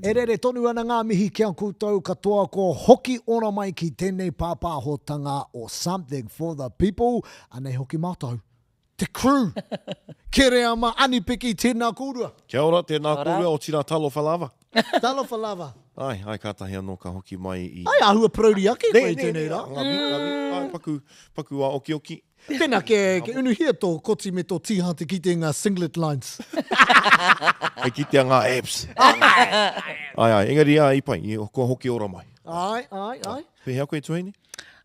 E rere tonu ana ngā mihi ki a koutou katoa kua hoki ora mai ki tēnei pāpāhotanga o Something for the People. Anei hoki mātou, te crew! Kereama, Anipiki, tēnā kōrua. Kia ora, tēnā kōrua, otirā talofa lava. Talofa lava. Ai, ai, kātahi anō ka hoki mai i... Ai, āhua parauri ake koe i tēnei rā. Nē, nē, nē, ngā ai, paku, paku ā okioki. Tēnā, ke, ke unuhia tō koti me tō tīhā te kite i ngā singlet lines. Hei kitea ngā abs. Ai, ai, engari, ā, i pai, i, kua hoki ora mai. Ai, ai, ai. Pēhea koe, Tuahine?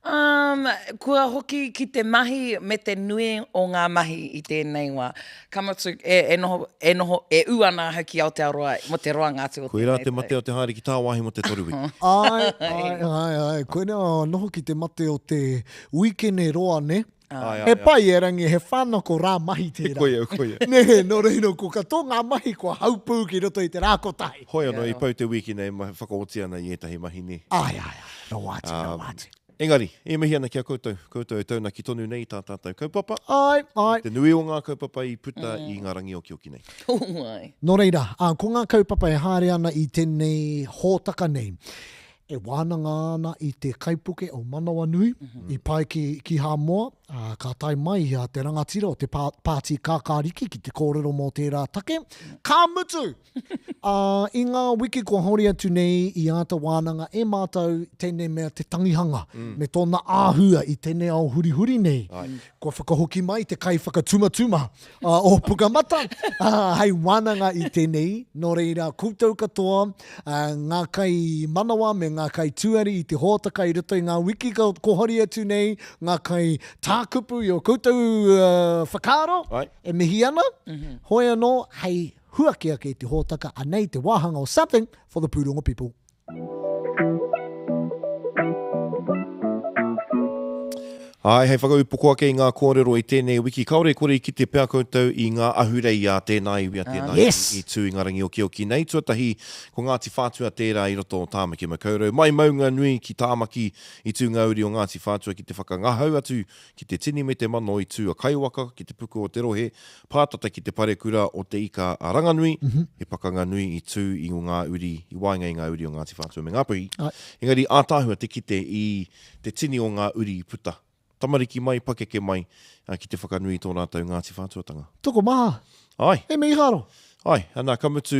Um, kua hoki ki te mahi me te nui o ngā mahi i tēnei wā. Ka mutu, e, e noho, e noho, e ū ana ahau ki Aotearoa mō te roanga atu o Koirā tēnei te mate tau. o te haere ki tāwāhi mō te toru wiki. Ai, ai, ai, ai. Koinā noho ki te mate o te wīkene roa, nē? Ai, ai, He ai. pai erangi, he whānako rā mahi tērā. Koia, koia. Nē, nō reira, ko katoa ngā mahi kua haupū ki roto i te rā kotahi. Hoi anō, i pau te wiki nei, whakaoti ana i ētahi mahi, nē. Ai, ai, ai, rawa atu, rawa atu. Engari, e mihi ana ki a koutou, koutou e taunaki tonu nei i tā tātou kaupapa. Ai, ai. Te nui o ngā kaupapa i puta i ngā rangi okioki nei. Ai. Nō reira, ko ngā kaupapa e haere ana i tēnei hōtaka nei, e wānanga ana i te kaipuke o Manawanui i pae ki, ki Hāmoa, ā, ka tae mai a te rangatira o te pā, Pāti Kākāriki ki te kōrero mō tērā take. Ka mutu! Ā, i ngā wiki kua hori atu nei i āta wānanga e mātou tēnei mea te tangihanga me tōna āhua i tēnei ao hurihuri nei. Kua whakahoki mai te kaiwhakatumatuma o Pukamata hei wānanga i tēnei, nō reira koutou katoa, ngā kaimanawa me ngā kaituari i te hōtaka i roto i ngā wiki kua hori atu nei, ngā kaitākupu i ō koutou whakaaro e mihi ana, hoi anō hei huaki ake i te hōtaka, anei te wāhanga o Something for the Pūrongo People. Āe, hei whakaupoko ake i ngā kōrero i tēnei wiki, kāore e kore i kite pea koutou i ngā ahurei a tēnā iwi, a tēnā iwi Yes! i tū i ngā rangi okioki nei. Tuatahi, ko Ngāti Whātua tērā i roto o Tāmaki Makaurau. Mai Maunganui ki Tāmaki i tū ngā uri o Ngāti Whātua ki te whakangahau atu ki te tini me te mano i tū a Kaiwaka ki te puku o te rohe, pātata ki te parekura o Te Ika a Ranganui, he pakanga nui i tū i ngā uri, i waenga i ngā uri o Ngāti Whātua me Ngāpuhi. Engari ātaahua te kite i te tini o ngā uri i puta, tamariki mai, pakeke mai, ki te whakanui i tō rātou Ngāti Whātuatanga. Tokomaha. Āe. He mīharo. Āe, ana, ka mutu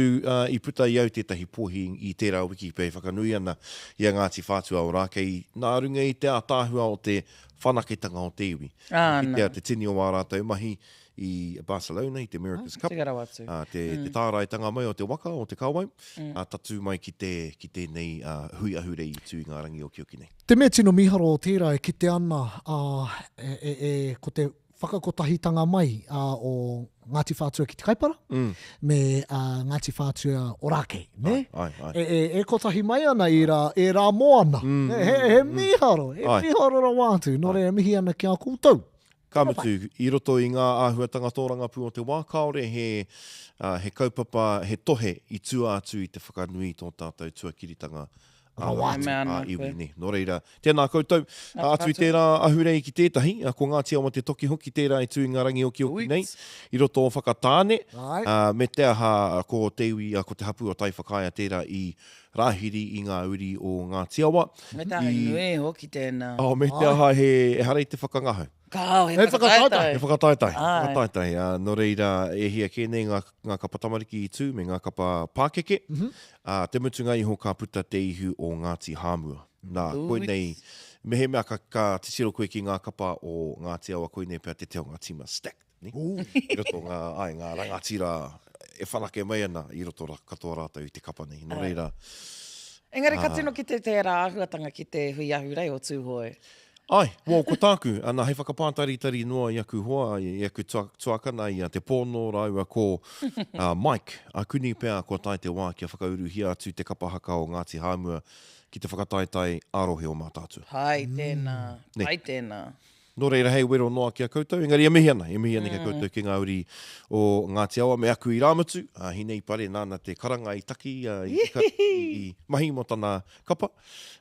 i puta i au tētahi pōhi i tērā wiki pea e whakanui ana i a Ngāti Whātua Ōrākei nā runga i te ātaahua o te whanaketanga o te iwi. Ka kitea te tini o ā rātou mahi i Barcelona, i te America's Cup, ā, te, te tāraitanga mai o te waka, o te kāwai, ā, tatū mai ki te, ki tēnei hui ahurei i tū i ngā rangi okioki nei. Te mea tino mīharo o tērā e kite ana, ā, e, e, e, ko te whakakotahitanga mai ā, o Ngāti Whātua ki te Kaipara, me ā, Ngāti Whātua Ōrākei, nē? Āe, āe, āe. E, e, e kotahi mai ana ērā, ērā moana. He, he, he mīharo, he Āe. mīharo rawa atu. Nō reira, mihi ana ki a koutou. Ka mutu, i roto i ngā āhuatanga tōrangapū o te wā, kāore he, ā, he kaupapa, he tohe i tua atu i te whakanui i tō tātou tuakiritanga Rawa atu. ā-iwi, nē. Nō reira, tēnā koutou. Atu i tērā ahurei ki tētahi, ko Ngāti Awa te toki hoki tērā i tū i ngā rangi okioki nei, i roto o Whakatāne, me te aha, ko te iwi, ko te hapū o Taiwhakaea tērā i rāhiri i ngā uri o Ngāti Awa. Me te aha nui hoki tēnā. Oh, me te aha, he, ehara i te whakangahau. Kāo, he whakataetae. He whakataetae, he whakataetae. Nō reira, e hia kē nei ngā, ngā kapa tamariki i tū me ngā kapa pākeke, ā, te mutunga iho ka puta te ihu o Ngāti Hāmua. Nā, koinei, mehemea ka, ka titiro koe ki ngā kapa o Ngāti Awa, koinei pea te te o ngā tīma stacked, nē? I roto ngā, āe, ngā rangatira e whanake mai ana i roto ra, katoa rātou i te kapa nei. Nō reira, Engari ka tino kite tērā āhuatanga ki te hui ahurei o Tūhoe. Āe, well, ko tāku, ana, hei whakapātaritari noa i aku hoa, i aku tuakana, i a Te Pōno rāua ko Mike, akuni pea kua tae te wā kia whakauruhia atu te kapa haka o Ngāti Hāmua ki te whakataetae ā-rohe o Mātaatua. Pai tēnā, pai tēnā. Nō reira, hei wero noa ki a koutou, engari e mihi ana, e mihi ana ki a koutou ki ngā uri o Ngāti Awa me aku irāmutu, a Hineipare nāna te karanga i taki, i, i, i mahi mō tana kapa,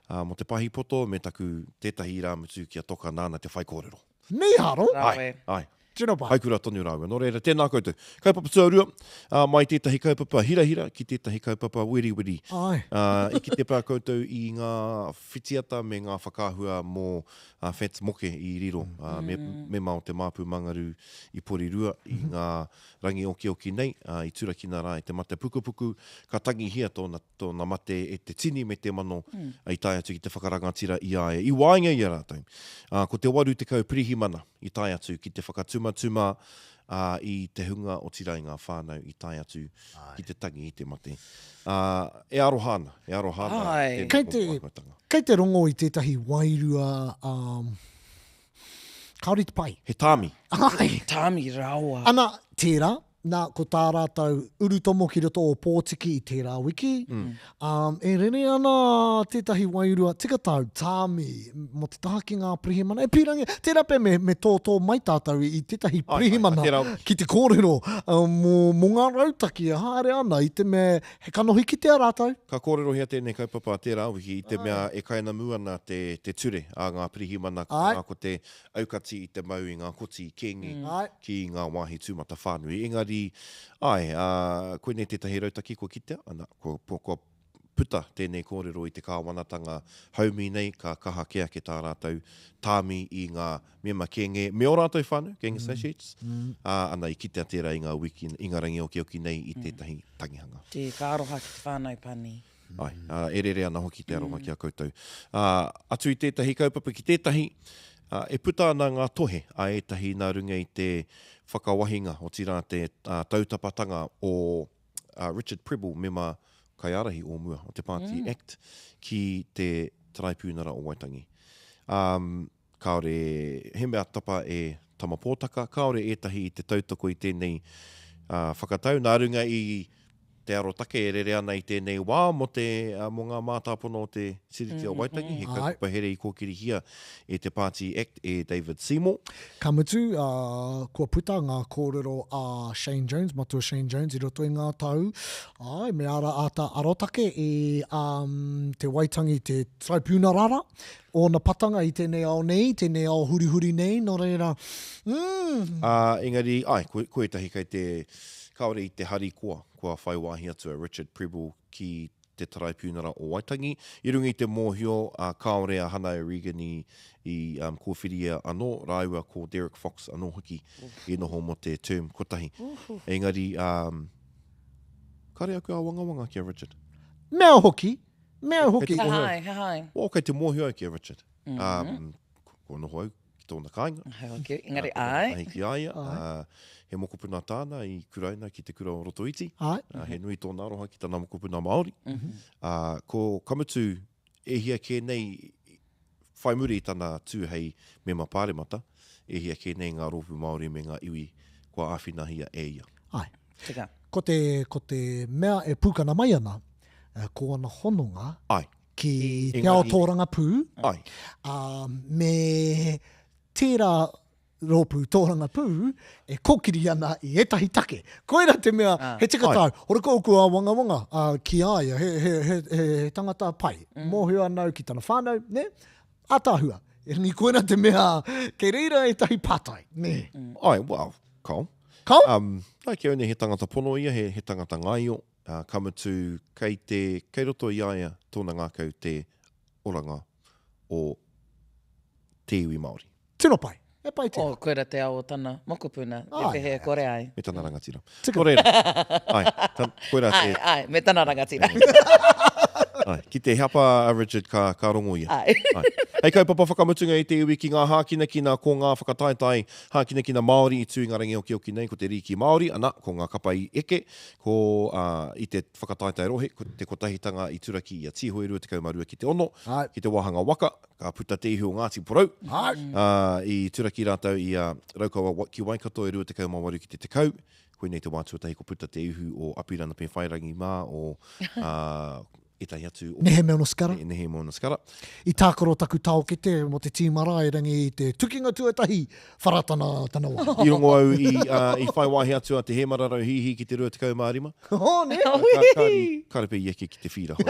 ā, mō te pahi poto me taku tētahi irāmutu ki a Toka nāna te whaikōrero. Mīharo! Āe, āe. Tino pai. Haikura tonu rāua. Nō reira, tēnā koutou. Kaupapa tuarua, ā, mai tētahi kaupapa hirahira ki tētahi kaupapa weriweri. Āe. Ā, i kite pea koutou i ngā whitiata me ngā whakaahua mō a Fats Moke i riro, ā, me, mema o te Māpu Mangaru i Porirua i ngā rangi okioki nei, ā, i turakina rā e te mate pukupuku, ka tangihia tōna tōna mate e te tini me te mano i tae atu ki te whakarangatira i a ia, i waenga i a rātou. Ā, ko te 80 pirihimana i tae atu ki te whakatumatuma, ā, i te hunga otirā i ngā whānau i tae atu ki te tangi i te mate. Ā, e aroha ana, e aroha ana tēnei Kei te, momo āhuatanga. kei te rongo i tētahi wairua, ā, kāore i te pai. He tāmi. Āe. Tāmi rawa. Ana, tērā, Nā, ko tā rātou urutomo ki roto o Pōtiki i tērā wiki, ā, e rere ana tētahi wairua tika tāu, tāmi, mō te taha ki ngā pirihimana. E pīrangi, tērā pea me, me tōtō mai tātou i tētahi pirihimana ki te kōrero mō, mō ngā rautaki e haere ana i te mea he kanohi kitea rātou. Ka kōrerohia tēnei kaupapa tērā wiki i te mea e kainamu ana te, te ture a ngā pirihimana ko te aukati i te mau i ngā koti kēnge ki ngā wāhi tūmatawhānui. Engari, āe, ā, koinei tētahi rautaki kua kitea, ana, kua, kua puta tēnei kōrero i te kāwanatanga haumi nei, ka kaha kē ake tā rātou tāmi i ngā mema kēnge me ō rātou whānau, gang associates, ā, ana, i kitea tērā i ngā wiki, i ngā rangi okioki nei i tētahi tangihanga. Tē, ka aroha ki te whānau pani. Āe, ā, e rere ana hoki te aroha ki a koutou. Ā, atu i tētahi kaupapa ki tētahi, ā, e puta ana ngā tohe a ētahi nā runga i te whakawahinga, otirā te ā, tautapatanga o ā, Richard Prebble, mema kaiārahi o mua o te pāti act, ki te Taraipiunara o Waitangi. Ā, kāore, he mea tapa e Tama Pōtaka, kāore ētahi i te tautoko i tēnei whakatau, nā runga i te arotake e rere ana i tēnei wā mō te, mō ngā mātāpono o te Tiriti o Waitangi, he kaupapa here i kōkirihia e te Pāti Act e David Seymour. Ka mutu, kua puta ngā kōrero a Shane Jones, Matua Shane Jones i roto i ngā tau, āe, me ara āta arotake i te Waitangi, te Traipiunarara, ōna patanga i tēnei ao nei, tēnei ao hurihuri nei, nō reira, mm. Ā, engari, āe, ko, ko ētahi kei te, kāore i te harikoa, kua whai wāhi atu a Richard Prebble ki te Taraipiunara o Waitangi, i runga i te mōhio, ā, kāore a Hana O'Regan i, i um, kōwhiria anō, rāua ko Derek Fox anō hoki i noho mō te term kotahi. Engari, um, kāore aku āwangawanga ki a Richard. Mea hoki, Mea hoki. He hai, he hai. Oh, kei te mōhio au ki a Richard. Mm -hmm. um, kua noho au ki tōna kāinga. Hei hoki, engari ai. Ahi ki a ia. Uh, he mokopuna tāna i kuraina ki te kura o Rotoiti. Ai. Uh, he nui tōna aroha ki tana mokopuna Māori. Mm -hmm. uh, ko, ka mutu, e hia kē nei, whai muri i tana tū hei mema pāremata, e hia kē nei ngā rōpū Māori me ngā iwi kua āwhinahia e ia. Ai. Tika. Ko te, ko te mea e pūkana mai ana, ko ana hononga Ai. ki te ao tōrangapū, Ai. ā, me tērā rōpū tōrangapū e kōkiri ana i ētahi take. Koirā te mea, he tika tāu, hore ko ōku āwangawanga ki a ia, he, he, he, he, he tangata pai. Mōhio ana au ki tana whānau, nē? Ātaahua. Engari koirā te mea, kei reira ētahi pātai, nē? Ai, well, kao. Kao? Um, ai, ki au nei he tangata pono ia, he, he tangata ngaio, ā, ka mutu kei te, kei roto i a ia tōna ngākau te oranga o te iwi Māori. Tino pai. E pai tērā. Oh, koira te ao o tana mokopuna, e pehea kore ai. Me tana rangatira. Tika. Nō reira, ai, tan, koira te... Ai, ai, me tana rangatira. Ai, ki te hapa a Richard ka, ka rongo ia. Ai. Ai. Hei kaupapa whakamutunga i te iwi ki ngā hākinakina, ko ngā whakataetae hākinakina Māori i tū i ngā rangi okioki nei, ko te Rīki Māori, ana, ko ngā kapa i eke, ko, ā, i te whakataetae rohe, ko te kotahitanga i turaki i a Tīhoi 22 ki te 6, Ai. ki te wāhanga waka, ka puta te ihu o Ngāti Porou, Ai. ā, i turaki rātou i a Raukawa ki Waikato e 28 ki te 10, koinei te wā tuatahi ko puta te ihu o Apirana Pēwhairangi mā, o, ā, Ētahi atu o. Nehe Skara. Nehe Moana Skara. I tākaro taku taokete mō te tīma rā erangi i te tukinga tuatahi whara tana, tana wā. I rongo au i, uh, i whai wāhi atu a Te Hēmara Rauhīhī ki te 25. Oh, nē? Ka, ka, ka repe i eke ki te whīra hoi.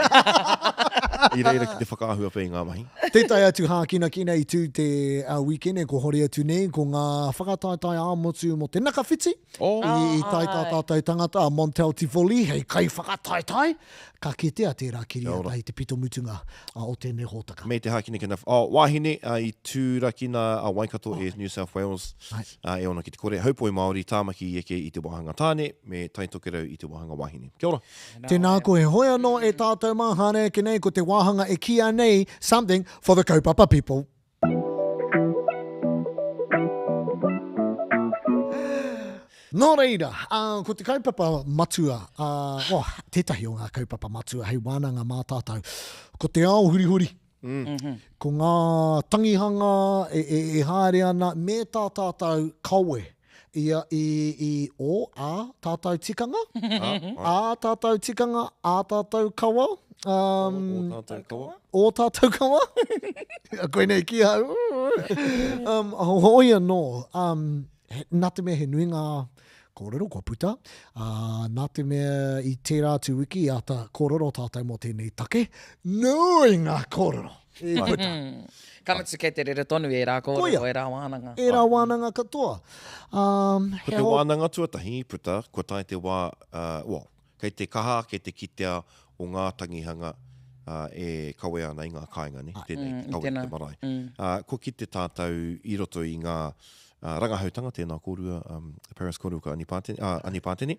I reira ki te whakaahua pea i ngā mahi. Tētahi atu hākinakina i tū te uh, wīkene ko hori atu nei, ko ngā whakataetae ā-motu mō te nakawhiti. Oh. I, i tae tā tātou tangata a Montel Tivoli hei kaiwhakataetae. Ka kitea tērā kiriata i te pito mutunga o tēnei hōtaka. Me te hākinakina oh, wāhine i tūrakina a Waikato e New South Wales e ono ki te kore. Haupoi Māori, Tāmaki i eke i te wāhanga tāne me Tai Tokerau i te wāhanga wāhine. Kia ora. Tēnā koe. Hoi anō e tātou mā, haere ake nei ko te wāhanga e kīia nei Something for the Kaupapa People. Nō reira, ko te kaupapa matua, oh, tētahi o ngā kaupapa matua hei wānanga mā tātou, ko te ao hurihuri. Mm. Ko ngā tangihanga e, e, e haere ana me tā tātou kawe i, i, i o, ā, tātou tikanga, ā, tātou tikanga, ā tātou kawa. Um, o, o tātou kawa? O tātou kawa? Koinei ki au. um, hoi anō, um, he, nā te mea he nui ngā kōrero kua puta, ā, nā te mea i tērā atu wiki i āta kōrero tātou mō tēnei take, nui ngā kōrero i puta. Ka mutu kei te rere tonu ērā kōrero, Koia. ērā wānanga. Ērā wānanga katoa. Um, Ko te wānanga tuatahi i puta, kua tae te wā, uh, well, kei te kaha ake te kitea o ngā tangihanga uh, e kawea ana i ngā kāinga, ne? Tēnei, mm, kawe i te marae. Mm. Uh, kua kite tātou i roto i ngā uh, rangahautanga, tēnā kōrua, um, Paris kōrua ko Ani Pātene, uh, Ani Pātene.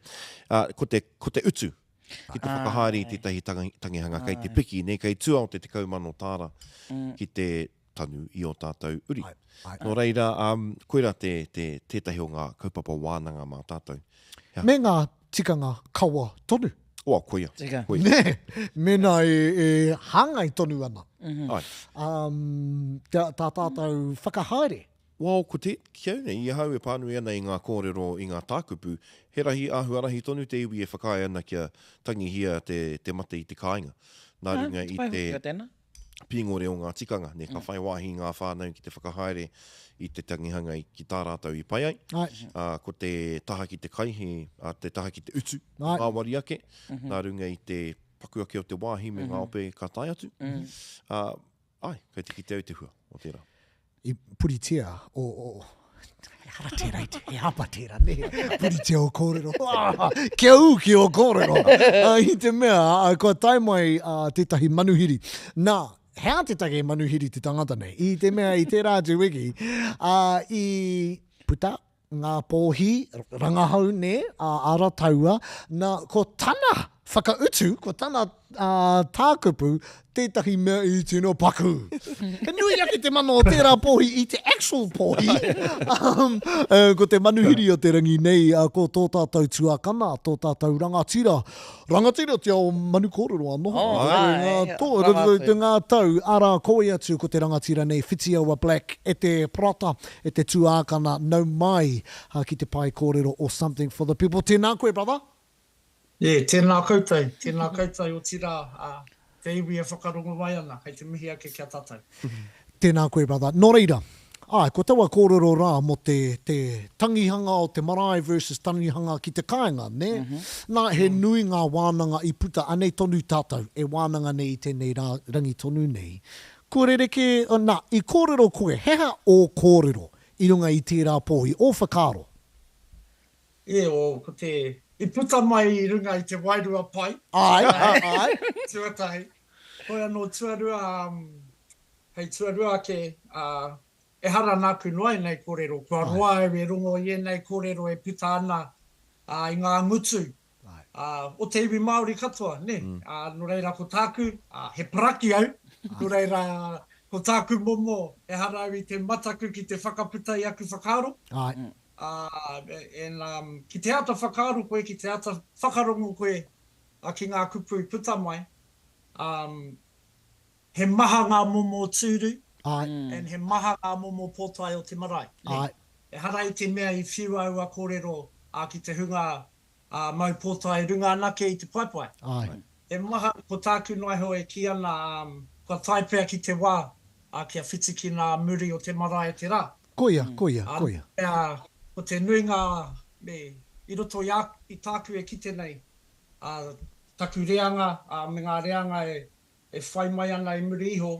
Uh, ko, te, ko te utu ki te whakahaere i tētahi tangihanga kei te piki, ne, kei tua o te 10,000 tāra mm. ki te tanu i ō tātou uri. Ai, ai. Nō reira, um, koirā te, te, tētahi o ngā kaupapa wānanga mā tātou. Hea. Me ngā tikanga kawa tonu. Oa, koia. Tika. Koia. Nē, mēnā e, e hāngai tonu ana. Mm -hmm. Ai. Um, tā, tā tātou whakahaere. Well, ko te, ki au nei, i ahau e pānui ana i ngā kōrero, i ngā tākupu, he rahi, āhua rahi tonu te iwi e whakaae ana kia tangihia te, te mate i te kāinga. Nā runga i te, pīngore o ngā tikanga, nē, ka whai wāhi ngā whānau ki te whakahaere i te tangihanga ki tā rātou i pai ai. Ā, ko te taha ki te kai, he, ā, te taha ki te utu, ngāwari ake, nā runga i te paku ake o te wāhi me ngā ope ka tae atu. Ā, āe, kei te kite au te hua o tērā. I puritia o, o, ehara tērā i te, he hapa tērā, nē, puritia o kōrero, ah, kia ū ki o kōrero, uh, i te mea, uh, kua tae mai uh, tētahi manuhiri. Nā, he aha te take manuhiri te tangata nei? I te mea, i tērā atu wiki, uh, i puta ngā pōhi rangahau nē, a Arataua, nā, ko tana whakautu, ko tana uh, tākupu, tētahi mea i tino paku. He nui ake te mana o tērā pōhi i te actual pōhi. um, uh, ko te manuhiri o te rangi nei, uh, ko tō tātou tuakana, tō tātou rangatira. Rangatira te ao manu kōrero anō. Oh, ai, ngā, tō, te ngā tau, arā, koi atu ko te rangatira nei, Whitiaua Black, e te parata, E te tuākana, nau mai ki te pae kōrero o Something for the People. Tēnā koe, brother. E, tēnā koutou, tēnā koutou, otirā, te iwi e whakarongo mai ana, kei te mihi ake ki a tātou. Tēnā koe, brother. Nō reira, āe, ko taua kōrero rā mō te, te tangihanga o te marae versus tangihanga ki te kāinga, nē? Nā, he nui ngā wānanga i puta, anei tonu tātou e wānanga nei i tēnei rā, rangi tonu nei. Kua rerekē, nā, i kōrero koe, he aha ō kōrero i runga i tērā pōhi, ō whakaaro? E, o, ko te, i puta mai i runga i te wairua pai. Āe, āe. Tuatahi. Hoi anō, tuarua, hei tuarua ake, ā, ehara nāku noa ēnei kōrero, kua roa au e rongo i ēnei kōrero e puta ana, ā, i ngā ngutu Ā, o te iwi Māori katoa, nē. Ā, nō reira ko tāku, ā, he paraki au, nō reira ko tāku momo, ehara au i te mataku ki te whakaputa i aku whakaaro. Āe. Ā, and, um, ki te āta whakaaro koe, ki te āta whakarongo koe, ā, ki ngā kupu i puta mai, um, he maha ngā momo tūru, Āe. and he maha ngā momo pōtae o te marae, nē. Āe. Ehara i te mea i whiua aua kōrero, ā, ki te hunga, ā, mau pōtae runga anake i te paepae. Āe. He maha, ko tāku noa iho e kī ana, kua tae pea ki te wā kia whitikina a muri o te marae te rā. Koia, koia, koia. Ā, ko te nuinga me, i roto i a, i tāku e kite nei, ā, taku reanga, ā, me ngā reanga e, e whai mai ana i muri iho,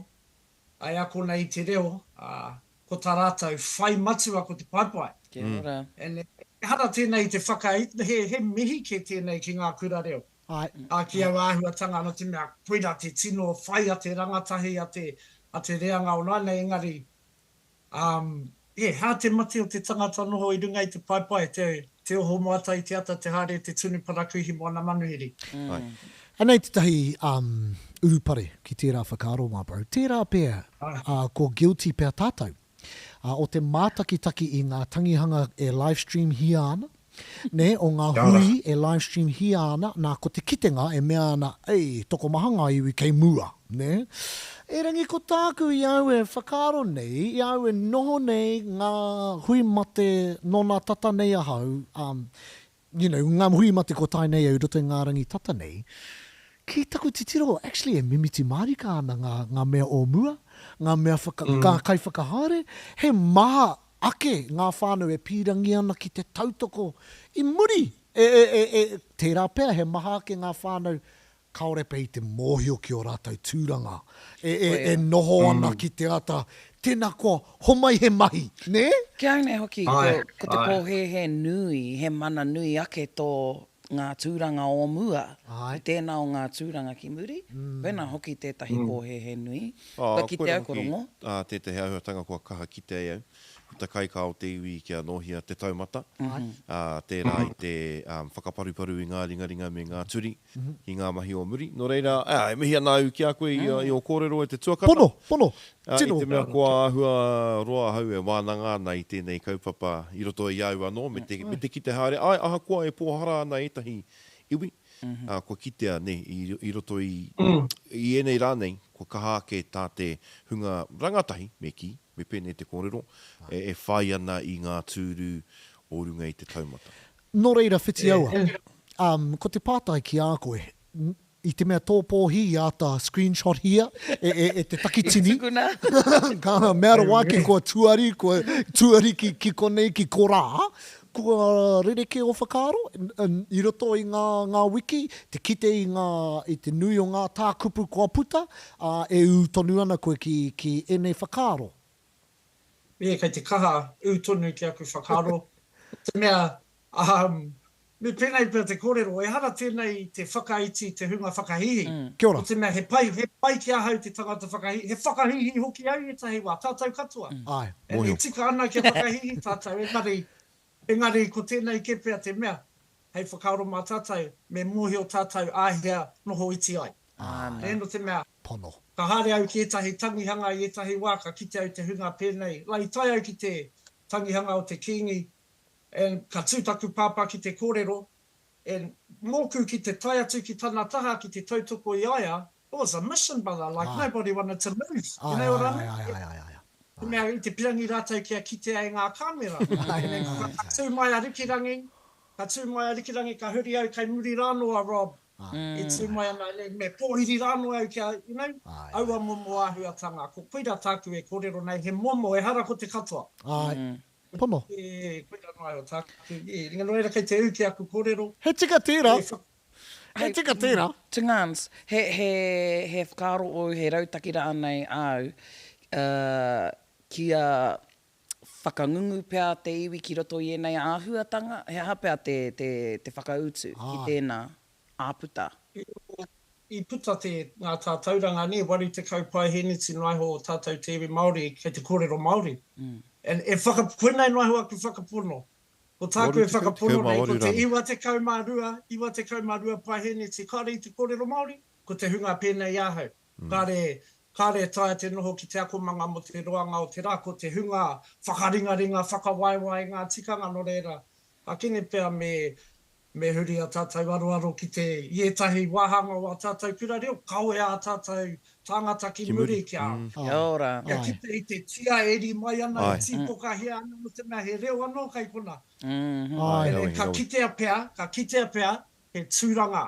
ā, e ako nei i te reo, ā, ko tā rātou whai matua ko te paepae. Kia ora. And ehara tēnei i te whaka, he, he mihi kē tēnei ki ngā kura reo. Āe. Ā, ki aua āhuatanga nō te mea koirā te tino whai a te rangatahi, a te, a te reanga o nāianei, engari, um, yeah, hā te mate o te tangata noho i runga i te paepae, te, te oho moata i te ata, te haere, te tunu parakuihi mō ana manuhiri. Āe. Anei tētahi um, urupare ki tērā whakaaro, my bro. Tērā pea, ā, ko guilty pea tātou. Ā, o te mātakitaki i ngā tangihanga e livestream-hia ana, nē, o ngā hui e livestream-hia ana, nā, ko te kitenga e mea ana, ei, tokomaha ngā iwi kei mua, nē. Erangi ko tāku i a au e whakaaro nei, i a au e noho nei ngā hui mate nō nā tata nei ahau, ā, you know, ngā hui mate kua tae nei au i roto i ngā rangi tata nei, ki taku titiro, actually e mimiti mārika ana ngā, ngā mea o mua, ngā mea whaka, mm. ngā kaiwhakahaere, he maha ake ngā whānau e pīrangi ana ki te tautoko i muri, e, e, e, e, tērā pea he maha ake ngā whānau kāore pea i te mōhio ki ō rātou tūranga, e, e, e noho ana ki te ata, tēnā koa, homai he mahi, nē? Ki au nei hoki, ko, ko te pōhēhē nui, he mana nui ake tō ngā tūranga o mua i tēnā o ngā tūranga ki muri, koinā hoki tētahi pōhēhē nui. Kua kite au, kua rongo. Ā, tētahi āhuatanga kua kaha kite ai au, ko te kaikā o te iwi kia nōhia te taumata, ā, tērā i te whakaparuparu i ngā ringaringa me ngā turi i ngā mahi o muri. Nō reira, ā, e mihi ana au ki a koe i ō kōrero e te tuakana. Pono, pono, tino. I te mea kua āhua roa ahau e wānanga ana i tēnei kaupapa i roto i a au anō, me te, me te kite haere, āe, ahakoa e pōhara ana ētahi iwi, ā, kua kitea, nē, i, i roto i, i ēnei rā nei, kua kaha ake tā te hunga rangatahi, me kī, me pēnei te kōrero, e, e whai ana i ngā tūru o runga i te taumata. Nō reira, Whitiaua, um, ko te pātai ki a koe, i te mea tō pōhi i āta screenshot-hia e, e, e te takitini, I tukuna. ka mea rawa ake kua tuari, kua tuari ki, ki konei, ki korā, kua rerekē ō whakaaro i roto i ngā, ngā wiki, te kite i ngā, i te nui o ngā tākupu kua puta, ā, e ū tonu ana koe ki, ki ēnei whakaaro. Me kei te kaha ū tonu ki aku whakaaro, te mea, um, me pēnei pea te kōrero, ehara tēnei i te whakaiti i te hunga whakahīhī. Kia ora. Ko te mea he pai, he pai ki ahau te tangata whakahīhī, he whakahīhī hoki au i ētahi wā, tātou katoa. Āe. And e tika ana kia whakahīhī tātou, engari, engari ko tēnei kē pea te mea, hei whakaaro mā tātou, me mōhio tātou āhea noho iti ai. Āna. Nō te mea, Pono. Ka haere au ki ētahi tangihanga i ētahi wā ka kite au te hunga pēnei, la i tae au ki te tangihanga o te Kīngi and ka tū taku pāpā ki te kōrero and mōku ki te tae atu ki tana taha ki te tautoko i a ia, it was a mission brother, like nobody wanted to move, you know what I mean? Āe, āe, āe, āe, āe. Te mea i te pirangi rātou kia kitea e ngā kāmera. And then ka tū mai a Rikirangi, ka tū mai a Rikirangi ka huri au kei muri rānō a Rob E tū mai ana, me pōhiri rānō au kia, you know, aua momo āhuatanga. Ko koira tāku e kōrero nei, he momo, ehara ko te katoa. Āe, pono. E, koira noa iho tāku, e, ringa nō reira kei te ū ki aku kōrero. He tika tērā, he tika tērā. Tungāns, he, he, he whakaaro ōu, he rautaki rānei āu, uh, kia whakangungu pea te iwi ki roto i ēnei āhuatanga? He aha pea te, te, te whakautu ki tēnā āputa? I puta te, ngā tātauranga, nē, 80 paeheneti noa iho o tātou te iwi Māori kei te kōrero Māori. And e whaka, koinei noa iho aku whakapono. Ko tāku e whakapono nei, ko te 92, 92 paeheneti kāore i te kōrero Māori, ko te hunga pēnei i ahau. Kāre, kāre e taea te noho ki te akomanga mō te roanga o te rā, ko te hunga whakaringaringa, whakawaewae i ngā tikanga, nō reira, akene pea me, me huri ā tātou aroaro ki te, i ētahi wāhanga o ā tātou kura reo, kawea ā tātou tāngata ki muri kia, Kia ora. kia kite i te tia e eri mai ana, e tīpokahia ana, nō te mea he reo anō kei konā. Āe. Ka kitea pea, ka kitea pea he tūranga.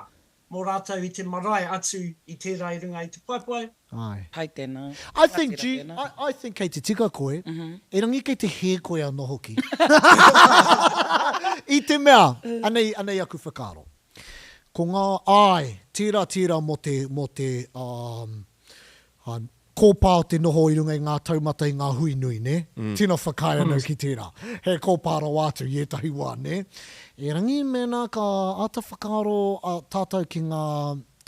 mō rātou i te marae atu i tērā i runga i te paepae. Āe. Pai tēnā. I think, Rangatira G, tēnā. I, I think kei te tika koe, erangi kei te hē koe anō hoki. I te mea, anei, anei aku whakaaro. Ko ngā, āe, tērā, tērā mō te, mō te, um, um, kōpā o te noho i runga i ngā taumata i ngā hui nui, nē? Tino whakaae ana au ki tērā. He kōpā rawa atu i ētahi wā, nē? Erangi mēnā ka āta whakaaro a tātou ki ngā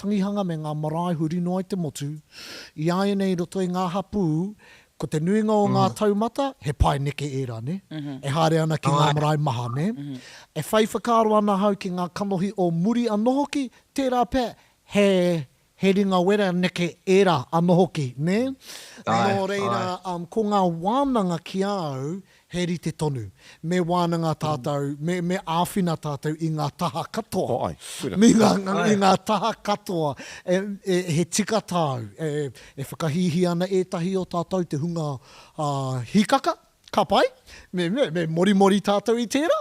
tangihanga me ngā marae huri noa i te motu, i āianei i roto i ngā hapū, ko te nuinga o ngā taumata, he pae neke ērā, nē? E haere ana ki ngā marae maha, nē? E whai whakaaro ana ahau ki ngā kanohi o muri anō hoki, tērā pea he He ringa wera neke ērā anō hoki, nē? Nō reira, ko ngā wānanga ki a au, he rite tonu. Me wānanga tātou, me, me āwhina tātou i ngā taha katoa. Oh, ai, koira. Me ngā, i ngā taha katoa. E, e, he tika tāu. E, e whakahīhī ana ētahi o tātou te hunga, ā, hīkaka, Ka pai, me, me, me morimori tātou i tērā,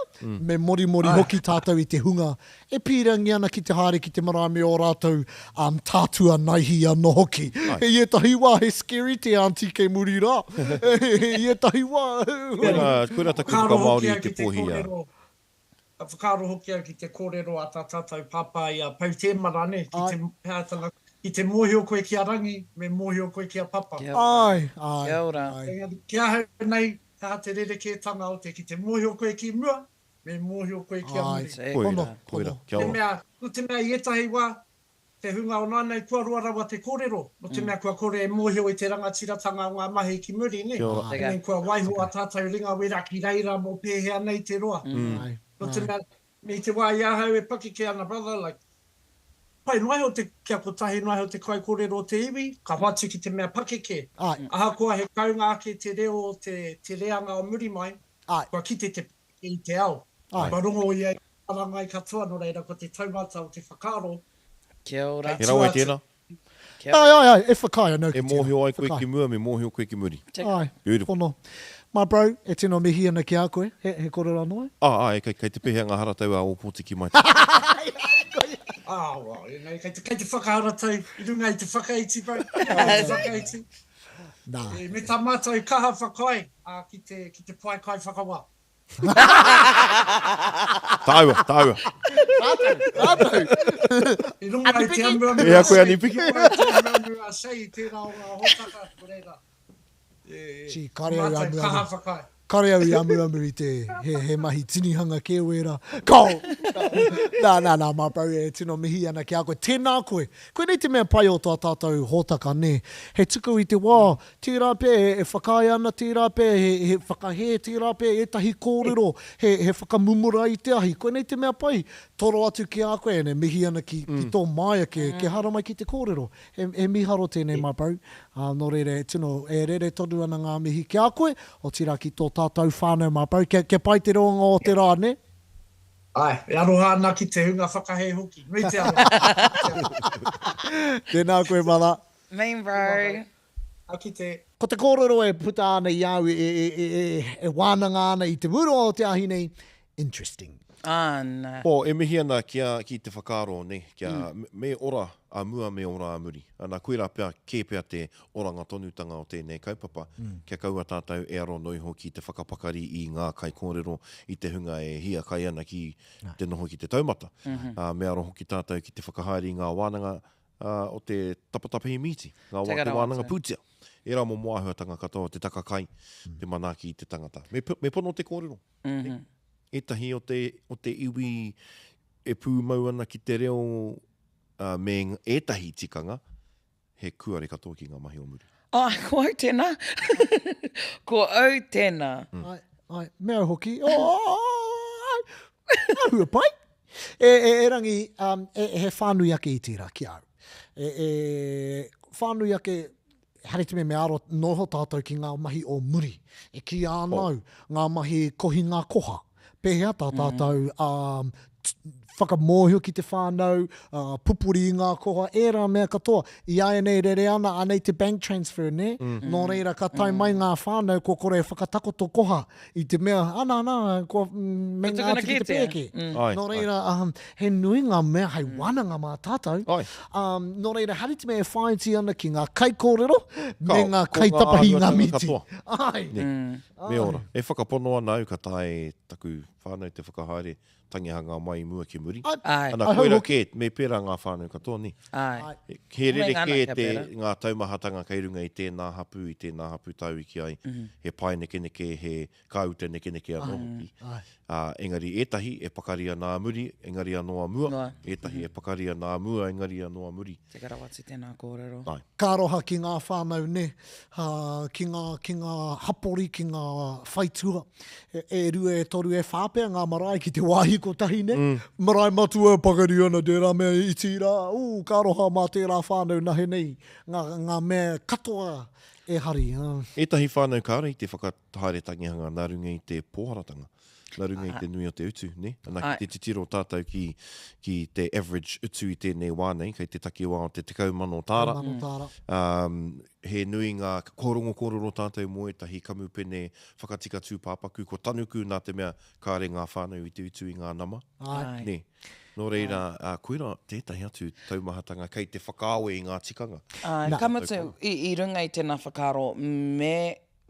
me morimori hoki tātou i te hunga e pīrangi ana ki te haere ki te marae me ō rātou um, tātua naihi anō hoki. I ētahi wā he scary te aunty kei muri rā. I ētahi wā... Koirā, koirā taku Whakaaro hoki whakamāori au i te ki te pōhi a. kōrero, ka whakaaro hoki au ki te kōrero a tā tātou pāpā i a Pou Tēmara, nē, ki te, he aha tana, ki te mōhio koe ki a Rangi, me mōhio koe ki a Papa. Kia ora. Āe, āe, Kia ora. āe. Engari, ki ahau nei, he aha te rerekētanga o te ki te mōhio koe ki mua, me mōhio koe ki a Āe, muri. Koira, pono, koira, pono. kia Te ora. mea, nō te mea i ētahi wā, Te hunga o nāianei kua roa rawa te kōrero, nō te mea kua kore e mōhio i te rangatiratanga o ngā mahi ki muri, nē? Kia ora. Engari kua waiho ā tātou ringa wera ki reira mō pēhea nei te roa. Nō te mea, i te wā i ahau e pakeke ana, brother, like, pai noa iho te, kia kotahi noa iho te kaikōrero o te iwi, ka hoatu ki te mea pakeke. Ahakoa he kounga ake te reo o te, te reanga o muri mai, kua kite te pakeke i te ao. Kua rongo ia i Marangai katoa, nō reira ko te taumata o te whakaaro Kia ora. kei He rawe tua atu. tēnā. Kia Ai, ai, ai, e whakaae anau E ki tēnā. mōhio ai koe Whakaae. ki mua, me mōhio koe ki muri. Tika. Ai, Beautiful. pono. My bro, e tino mihi ana ki a koe. He, he korero anō e? Ah, ah, kei, kei te pehea ngā haratau a Ōpōtiki mai te. Ah, well, you know, kei te, kei te whakaharatau i runga i te whakaiti, bro. I runga i te whakaiti. Nā. E, me tā mātou kaha whakaae ah, ki te, ki te pae kaiwhakawā. Tāua, tāua. Tātou, tātou. I runga i te amuamu E a a koe Sei, Anipiki. i runga i te amuamu a Sei i tērā o ngā hōtaka, ko reira. E, e, Gee, kare au i mātou amuamu. kaha whakaae. Kare au i amuamu i te, he, he mahi tinihanga kē wērā. Kao! Nā, nā, nā, my bro, e tino mihi ana ki a koe. Tēnā koe. Koinei te mea pai o tā tātou hōtaka, nē. He tuku i te wā, Tērā pea e whakaae ana, tērā pea he whakahē, tērā pea ētahi kōrero he whakamumura i te ahi. Koinei te mea pai, toro atu ki a koe, e mihi ana ki tō māia kia haramai ki te kōrero. He mīharo tēnei my bro, nō reira e tino, e rere tonu ana ngā mihi ki a koe, otirā ki tō tātou whānau my bro. Kia pai te roanga o te rā, nē? Āe, e aroha ana ki te hunga whakahē hoki. Nui te aroha. Tēnā koe brother. Mean bro. Ka kite. Ko te kōrero e puta ana i a au e wānanga ana i te murua o te ahi nei, interesting. Ana. Oh, e mihi ana ki a, ki te whakaaro, ne, kia, me ora a mua, me ora a muri. Ana, koirā pea, kē pea te oranga tonutanga o tēnei kaupapa, kia kaua tātou e aro noiho ki te whakapakari i ngā kaikōrero, i te hunga e hiakai ana ki te noho ki te taumata. Ā, me aro hoki tātou ki te whakahaere i ngā wānanga, ā, o te tapatapahi mīti, ngā wā te wānanga pūtea. Ērā momo āhuatanga katoa, te taka kai, te manaaki i te tangata. Me, me pono te kōrero. Mm -hmm. Ētahi o te, o te iwi e pūmau ana ki te reo uh, me ētahi tikanga, he kuare katoa ki ngā mahi o muri. Ah, ko au tēnā. ko au tēnā. Mm. Ai, ai, me au hoki. Oh, ai, āhua pai. E, e, erangi, um, e, he whānui ake i tērā ki a au. E, e, whānui ake, haere te mea me aro noho tātou ki ngā mahi o muri. E kīia ana au, ngā mahi kohinga koha. Pēhea tā tātou um, Whakamōhio ki te whānau, pupuri i ngā koha, ērā mea katoa. I āianei rere ana, anei te bank transfer, nē? Nō reira, ka tae mai ngā whānau kua kore e whakatakoto koha i te mea, ana, ana, kua meinga atu ki te pēke. Nō reira, he nui ngā mea hei wānanga mā tātou. Nō reira, haere te mea e whāiti ana ki ngā kaikōrero me ngā kaitapahi i ngā mīti. Āe. Me ora. E whakapono ana au ka tae taku whānau te whakahaere tangihanga mai i mua ki muri. Āe. Ana, koira kē, me pērā ngā whānau katoa, nē. Āe. He rerekē te, ngā taumahatanga kei runga i tēnā hapū, i tēnā hapū tāuiki ai, he paenekeneke, he kāuta nekeneke anō hoki. Ā, engari ētahi e pakari ana a muri, engari anō a mua, ētahi e pakari ana a mua, engari anō a muri. Tika rawa atu tēnā kōrero. Āe. Ka aroha ki ngā whānau, nē, ki ngā, ki ngā hapori, ki ngā whaitua. E, e rua, e toru, e whā pea ngā marae ki te wāhi kotahi, nē. Marae matua e pakari ana tērā mea iti rā, ū, ka aroha mā tērā whānau nahe nei ngā, ngā mea katoa e hari. Ētahi whānau kāre i te whakahaere tangihanga nā runga i te pōharatanga. Nā runga i te nui o te utu, nē? Ana, ki te titiro tātou ki, ki te average utu i tēnei wā nei, kei te takiwā o te 10,000 tāra. 10,000 tāra. Um, he nui ngā, kua rongo kōrero tātou mō ētahi kamupene whakatika tūpāpaku, ko Tanuku nā te mea kāre ngā whānau i te utu i ngā nama. Āe. Nē. Nō reira, ā, koirā tētahi atu taumahatanga kei te whakaawe i ngā tikanga. Āe, ka mutu, i, i runga i tēnā whakaaro, me,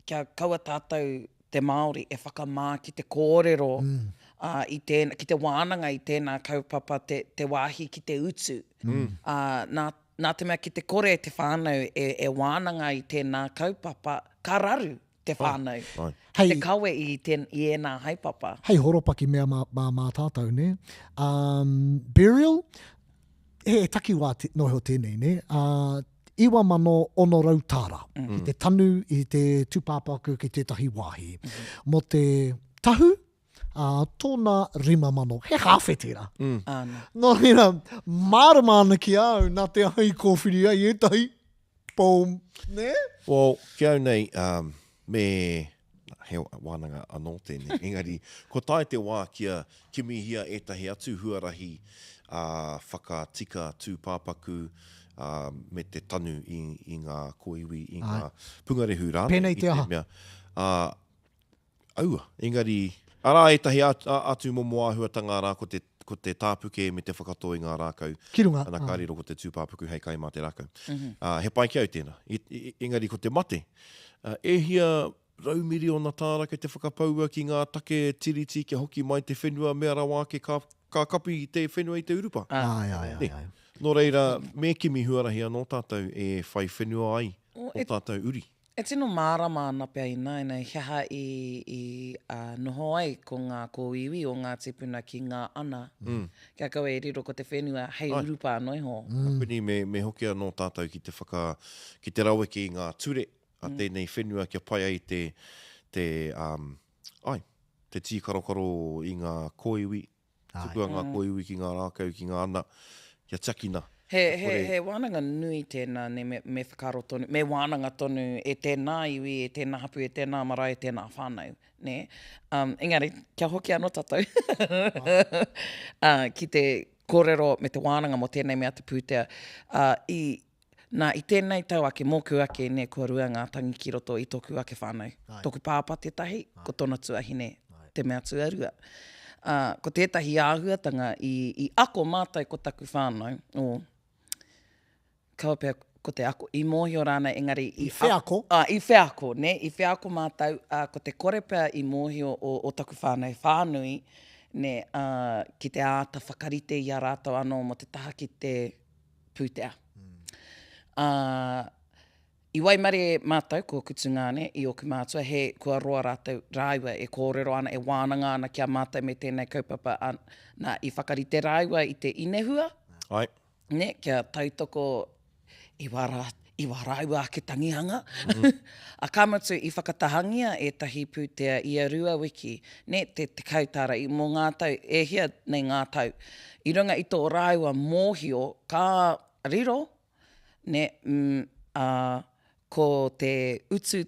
kia kaua tātou te Māori e whakamā ki te kōrero ā, i tēnā, ki te wānanga i tēnā kaupapa, te, te wāhi ki te utu. Ā, nā, nā te mea ki te kore te whānau e, e wānanga i tēnā kaupapa, ka raru te whānau ki te kawe i, tēn, i ēnā haepapa. Hei horopaki mea mā, mā, mā tātou, nē. Um, burial, he takiwā te, noa iho tēnei, nē. Ā, 9,600 tāra ki te tanu i te tūpāpaku ki tētahi wāhi. Mō te tahu, ā, tōna 5,000. He hāwhe tērā. Āna. Nō reira, mārama ana ki a au nā te aha i kōwhiri ai ētahi. Boom. Nē? Well, ki au nei, um, me, he wānanga anō tēnei, engari, kua tae te wā kia kimihia ētahi atu huarahi ā, whakatika tūpāpaku, ā, me te tanu i, i ngā kōiwi, i ngā pungarehu rānei. Pēnei te aha? I te mea, ā, Aua, engari, arā ētahi atu momo āhuatanga arā ko te, ko te tāpuke me te whakatō i ngā rākau. Ki runga. Ana ka riro ko te tūpāpaku hei kai mā te rākau. Ā, he pai ki au tēnā. I, i, engari ko te mate, ā, e hia raumiriona tāra kei te whakapaua ki ngā take tiriti kia hoki mai te whenua mea rawa ake ka, ka kapi te whenua i te urupā. Āe, āe, āe, āe. Nō reira, me kimi huarahi anō tātou e whai whenua ai ō tātou uri. E tino mārama ana pea ināianei he aha i, i noho ai ko ngā kōiwi o ngā tīpuna ki ngā ana, kia kaua e riro ko te whenua hei urupā noa iho. Kāpini me, me hoki anō tātou ki te whaka, ki te raweke i ngā ture a tēnei whenua kia pai ai te, te, um, ai, te tīkarokaro i ngā kōiwi, Tukua ngā kōiwi ki ngā rākau, ki ngā ana, kia tiakina. He, he, he wānanga nui tēnā, nē, me, me whakaaro tonu, me wānanga tonu e tēnā iwi, e tēnā hapū, e tēnā marae, e tēnā whānau, nē. Um, engari, kia hoki anō tātou uh, ki te kōrero me te wānanga mō tēnei mea te pūtea. Uh, i, Nā, i tēnei tau ake, mōku ake, nē, kua rua ngā tangi ki roto i tōku ake whānau. Tōku pāpā tētahi, ko tōna tuahine te mea tuarua. Ā, ko tētahi āhuatanga i, i ako mātou ko taku whānau, o, kaua pea ko te ako, i mōhio rānei engari i... I wheako. Ā, i wheako, nē, i wheako mātou, ā, ko te kore pea i mōhio o, o taku whānau whānui, nē, ā, ki te āta whakarite i a rātou anō mō te taha ki te pūtea. Ā, i waimarie mātou, ko ōku tungāne, i ōku mātua, he, kua roa rātou, rāua e kōrero ana, e wānanga ana ki a mātou me tēnei kaupapa, ā, nā, i whakarite rāua i te inehua, Āe. nē, kia tautoko i wā rā, i wā rāua ake tangihanga. Ā, ka mutu, i whakatahangia ētahi pūtea ia rua wiki, nē, te 10 tāra, i, mō ngā tau, e hia nei ngā tau. I runga i tō rāua mōhio, ka riro, nē, mm, ā, ko te utu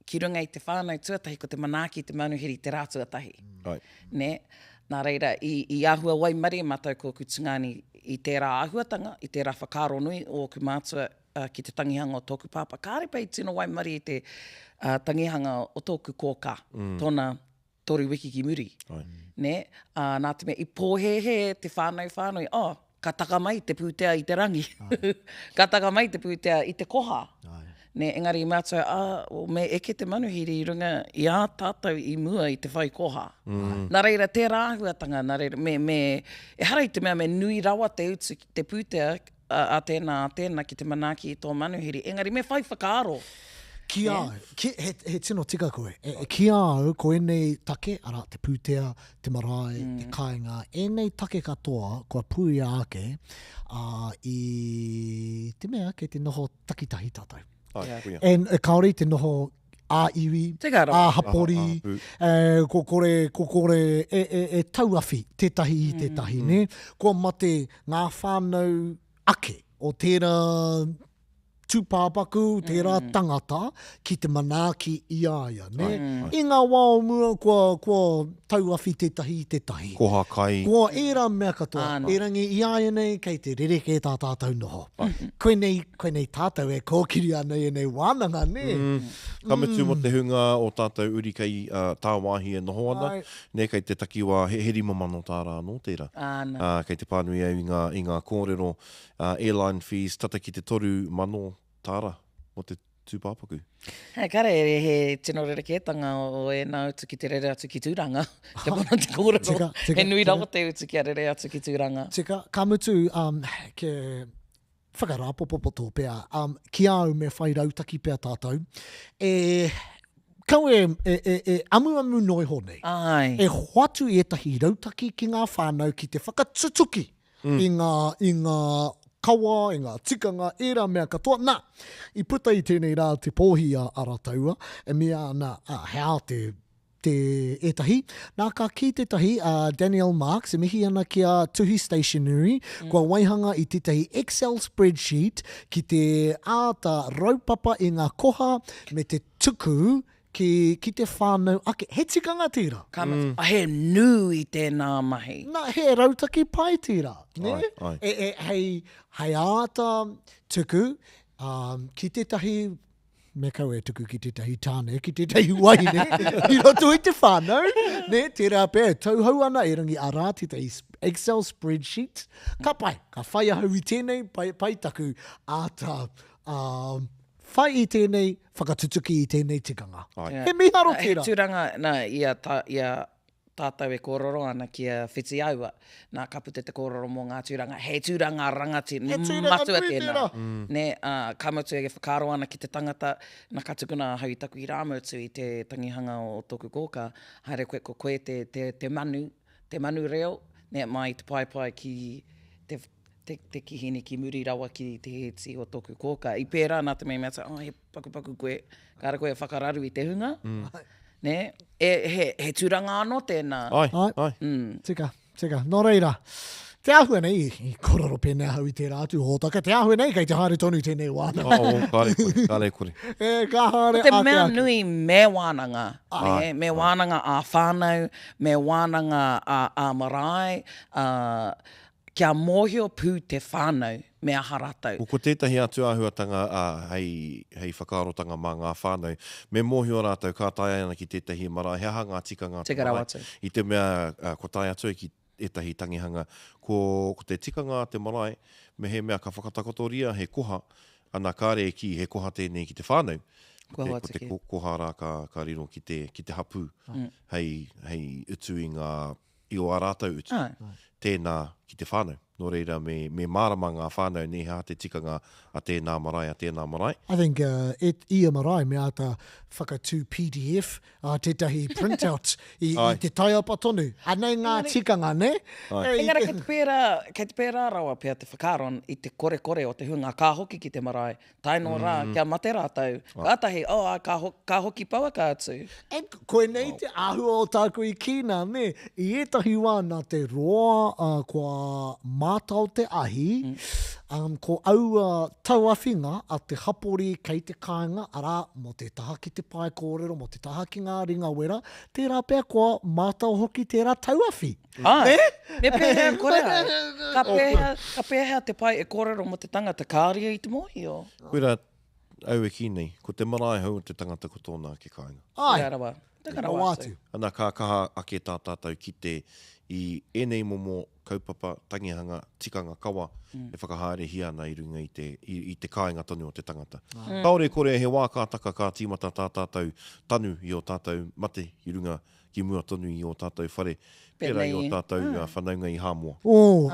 ki runga i te whānau tuatahi, ko te manaaki i te manuhiri te rā tuatahi. Right. Nē? Nā reira, i, i āhua waimarie mātou ko ōku tungāne i tērā āhuatanga, i tērā whakaaro nui o ōku mātua ki te tangihanga o tōku pāpā. Kāre pea i tino waimarie i te tangihanga o tōku kōkā, tōna toru wiki ki muri. Nē? Ā, nā te mea i pōhēhē te whānau whānui, oh, ka taka mai te pūtea i te rangi. Ka taka mai te pūtea i te koha. Nē, engari i mea atu au, ā, me eke te manuhiri i runga i a tātou i mua i te whai koha. Nā reira, tērā āhuatanga, nā reira, me, me, ehara i te mea me nui rawa te utu, te pūtea a, a tēnā, a tēnā ki te manaaki i tō manuhiri, engari me whai whakaaro. Ki a au, ki, he, he tino tika koe. E, e, ki a au, ko ēnei take, arā, te pūtea, te marae, mm. te kāinga, ēnei take katoa kua puia ake ā, i te mea kei te noho takitahi tātou. Ai, yeah. And, e, kāore i te noho ā-iwi, ā-hapori, e, ko kore, ko kore e, e, e tauawhi tētahi i tētahi, mm. nē? Kua mate ngā whānau ake o tērā tūpāpaku, tērā mm. tangata ki te manaaki i a ia. Ne? Mm. I ngā wā o mua, kua, kua tauawhi tētahi i tētahi. Koha kai. Kua ērā mea katoa. Āna. Erangi i āianei kei te rerekē tā tātou noho. Mm. Koinei, koinei tātou e kōkiri ana i ēnei wānanga, nē? Mm. Ka mutu mō te hunga o tātou uri kei uh, tāwāhi e noho ana, Ai. nē, kei te takiwā he, he 5,000 tāra anō tērā. Āna. Uh, kei te pānui au i ngā, i ngā kōrero Airline fees tata ki te 3,000 tāra mō te tūpāpaku. He kare he tino rerekētanga o ēnā utu ki te rere atu ki Tūranga. Kia pono te kōrero. Tika, tika, He nui tika. rawa te utu kia rere atu ki Tūranga. Tika, ka mutu, um, ke whakarāpopopoto pea, um, ki a au me whai rautaki pea tātou, e, kaua e, e, e, e amuamu noa iho nei. Āe. E hoatu i ētahi rautaki ki ngā whānau ki te whakatutuki i ngā, i ngā kawa, i ngā tikanga, ērā mea katoa. Nā, i puta i tēnei rā te pōhi a Arataua, e mea ana, ā, he ao te, te ētahi. Nā, ka kī tētahi, a Danielle Marks, e mihi ana ki a Tuhi Stationery, kua waihanga i tētahi Excel spreadsheet ki te āta raupapa i ngā koha me te tuku Ki, ki te whānau ake. He tikanga tērā. Ka mutu, mm. he nui tēnā mahi. Nā, he rautaki pai tērā. Ne? Ai, ai. E, e, hei, hei āta tuku um, ki tētahi, me kaua e tuku ki tētahi tāne, ki tētahi wahine, i roto i te whānau, ne? Tērā pea e tauhou ana erangi arā tētahi Excel spreadsheet. Ka pai, ka whai ahau i tēnei, pai, pai taku āta um, Whai i tēnei, whakatutuki i tēnei tikanga. Āe. He mīharo He tērā. tūranga, nā, i a, tā, i a tātou e kōrero ana ki a Whitiaua, nā, ka puta te kōrero mō ngā tūranga. He tūranga rangatira, He tūranga matua nui tēnā. tērā. Nē, ā, ka mutu e whakaaro ana ki te tangata, nā, ka tukuna ahau i taku irāmutu i te tangihanga o tōku kōkā, haere koe, ko koe te, te, te manu, te manu reo, nē, mai i te paepae ki te, te, te kihini ki muri rawa ki te hēti o tōku kōkā. I pērā nā te mea i mea atu, oh, he pakupaku koe, kāre koe e whakararu i te hunga. Mm. Nē? E, he, he tūranga anō tēnā. Ai, Ai. ai. Mm. Tika, tika. Nō reira, te āhua nei, i korero pēnei ahau i tērā atu hōtaka, te āhua nei kei te haere tonu tēnei wānanga. Oh, oh, kāre kore, kāre kore. E, ka haere Ko te ake mea ake. nui me wānanga, nē, me wānanga ā-whānau, me wānanga ā-marae, ā, Kia mōhio pū te whānau me aha rātou. Ko tētahi atu āhuatanga hei, hei whakaarotanga mā ngā whānau, me mōhio rātou ka tae ana ki tētahi marae, he aha ngā tikanga a te Tika rawa marae, atu. i te mea kua tae atu ai ki ētahi tangihanga, ko, ko te tikanga a te marae, mehemea ka whakatakotoria he koha, ana kāre e kī he koha tēnei ki te whānau, ko Kua te, ko hoatu te kē. koha rā ka, ka riro ki te, ki te hapū, hei, hei utu i ngā i o ā rātou utu, tēnā ki te whānau. Nō reira me, me mārama ngā whānau nē he aha te tikanga a tēnā marae, a tēnā marae. I think uh, et, ia marae me āta whakatū PDF, uh, tētahi printout i, i te taiapa tonu. Anei ngā tikanga, nē? Ai. E, i Engari te- kei te pērā, kei te pērā rawa pea te whakaaro i te korekore o te hunga ka hoki ki te marae, Tae noa rā, kia mate rātou. Kātahi, oh, ā, ka, ka hoki pouaka atu. And koinei te āhua o tāku i kī nā, nē, i ētahi wā nā te roa, ā, kua mā mātao te ahi, um, ko aua tauawhinga a te hapori kei te kāinga, arā, mō te taha ki te pae kōrero, mō te taha ki ngā ringawera, tērā pea kua mātao hoki tērā tauawhi. Āe, me pēhea kore ai? Ka pēhea, ka pēhea te pai e kōrero mō te tangata kāore ia i te mōhio? Koirā au e kī nei, ko te marae hou o te tangata ko tōna ake kāinga. Āe, Teka rawa, teka rawa atu. Ana ka kaha ake tā tātou kite i ēnei momo kaupapa, tangihanga, tikanga kawa e whakahaerehia ana i runga i te, i, i te kāinga tonu o te tangata. Kāore e kore he wā ka taka ka tīmata tā tātou tanu i ō tātou mate i runga ki mua tonu i ō tātou whare, pērā i ō tātou whanaunga i Hāmoa. Oh,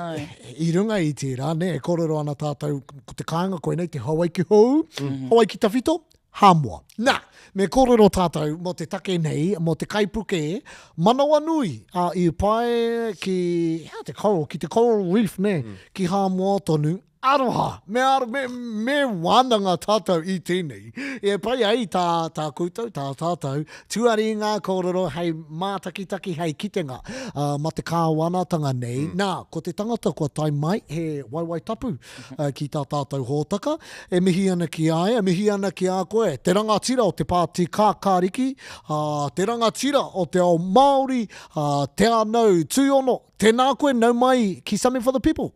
i runga i tērā, nē, e kōrero ana tātou, ko te kāinga koinei, te Hawaiki hou, Hawaiki tawhito, Hāmoa. Nā, me kōrero tātou mō te take nei, mō te kaipuke manawanui a i pae ki, hea te coral, ki te coral reef, nē, ki Hāmoa tonu, Aroha! Me aro, me, me wānanga tātou i tēnei. E pai ai tā, tā koutou, tā tātou, tuari i ngā kōrero hei mātakitaki, hei kitenga uh, ma te kāwanatanga nei. Mm. Nā, ko te tangata kua tae mai, he waewae tapu uh, ki tā tātou hōtaka. E mihi ana ki a ia, e mihi ana ki a koe, te rangatira o te pāti kākāriki, uh, te rangatira o te ao Māori, uh, Te Anau Tuiono, tēnā koe, nau mai ki Something for the People.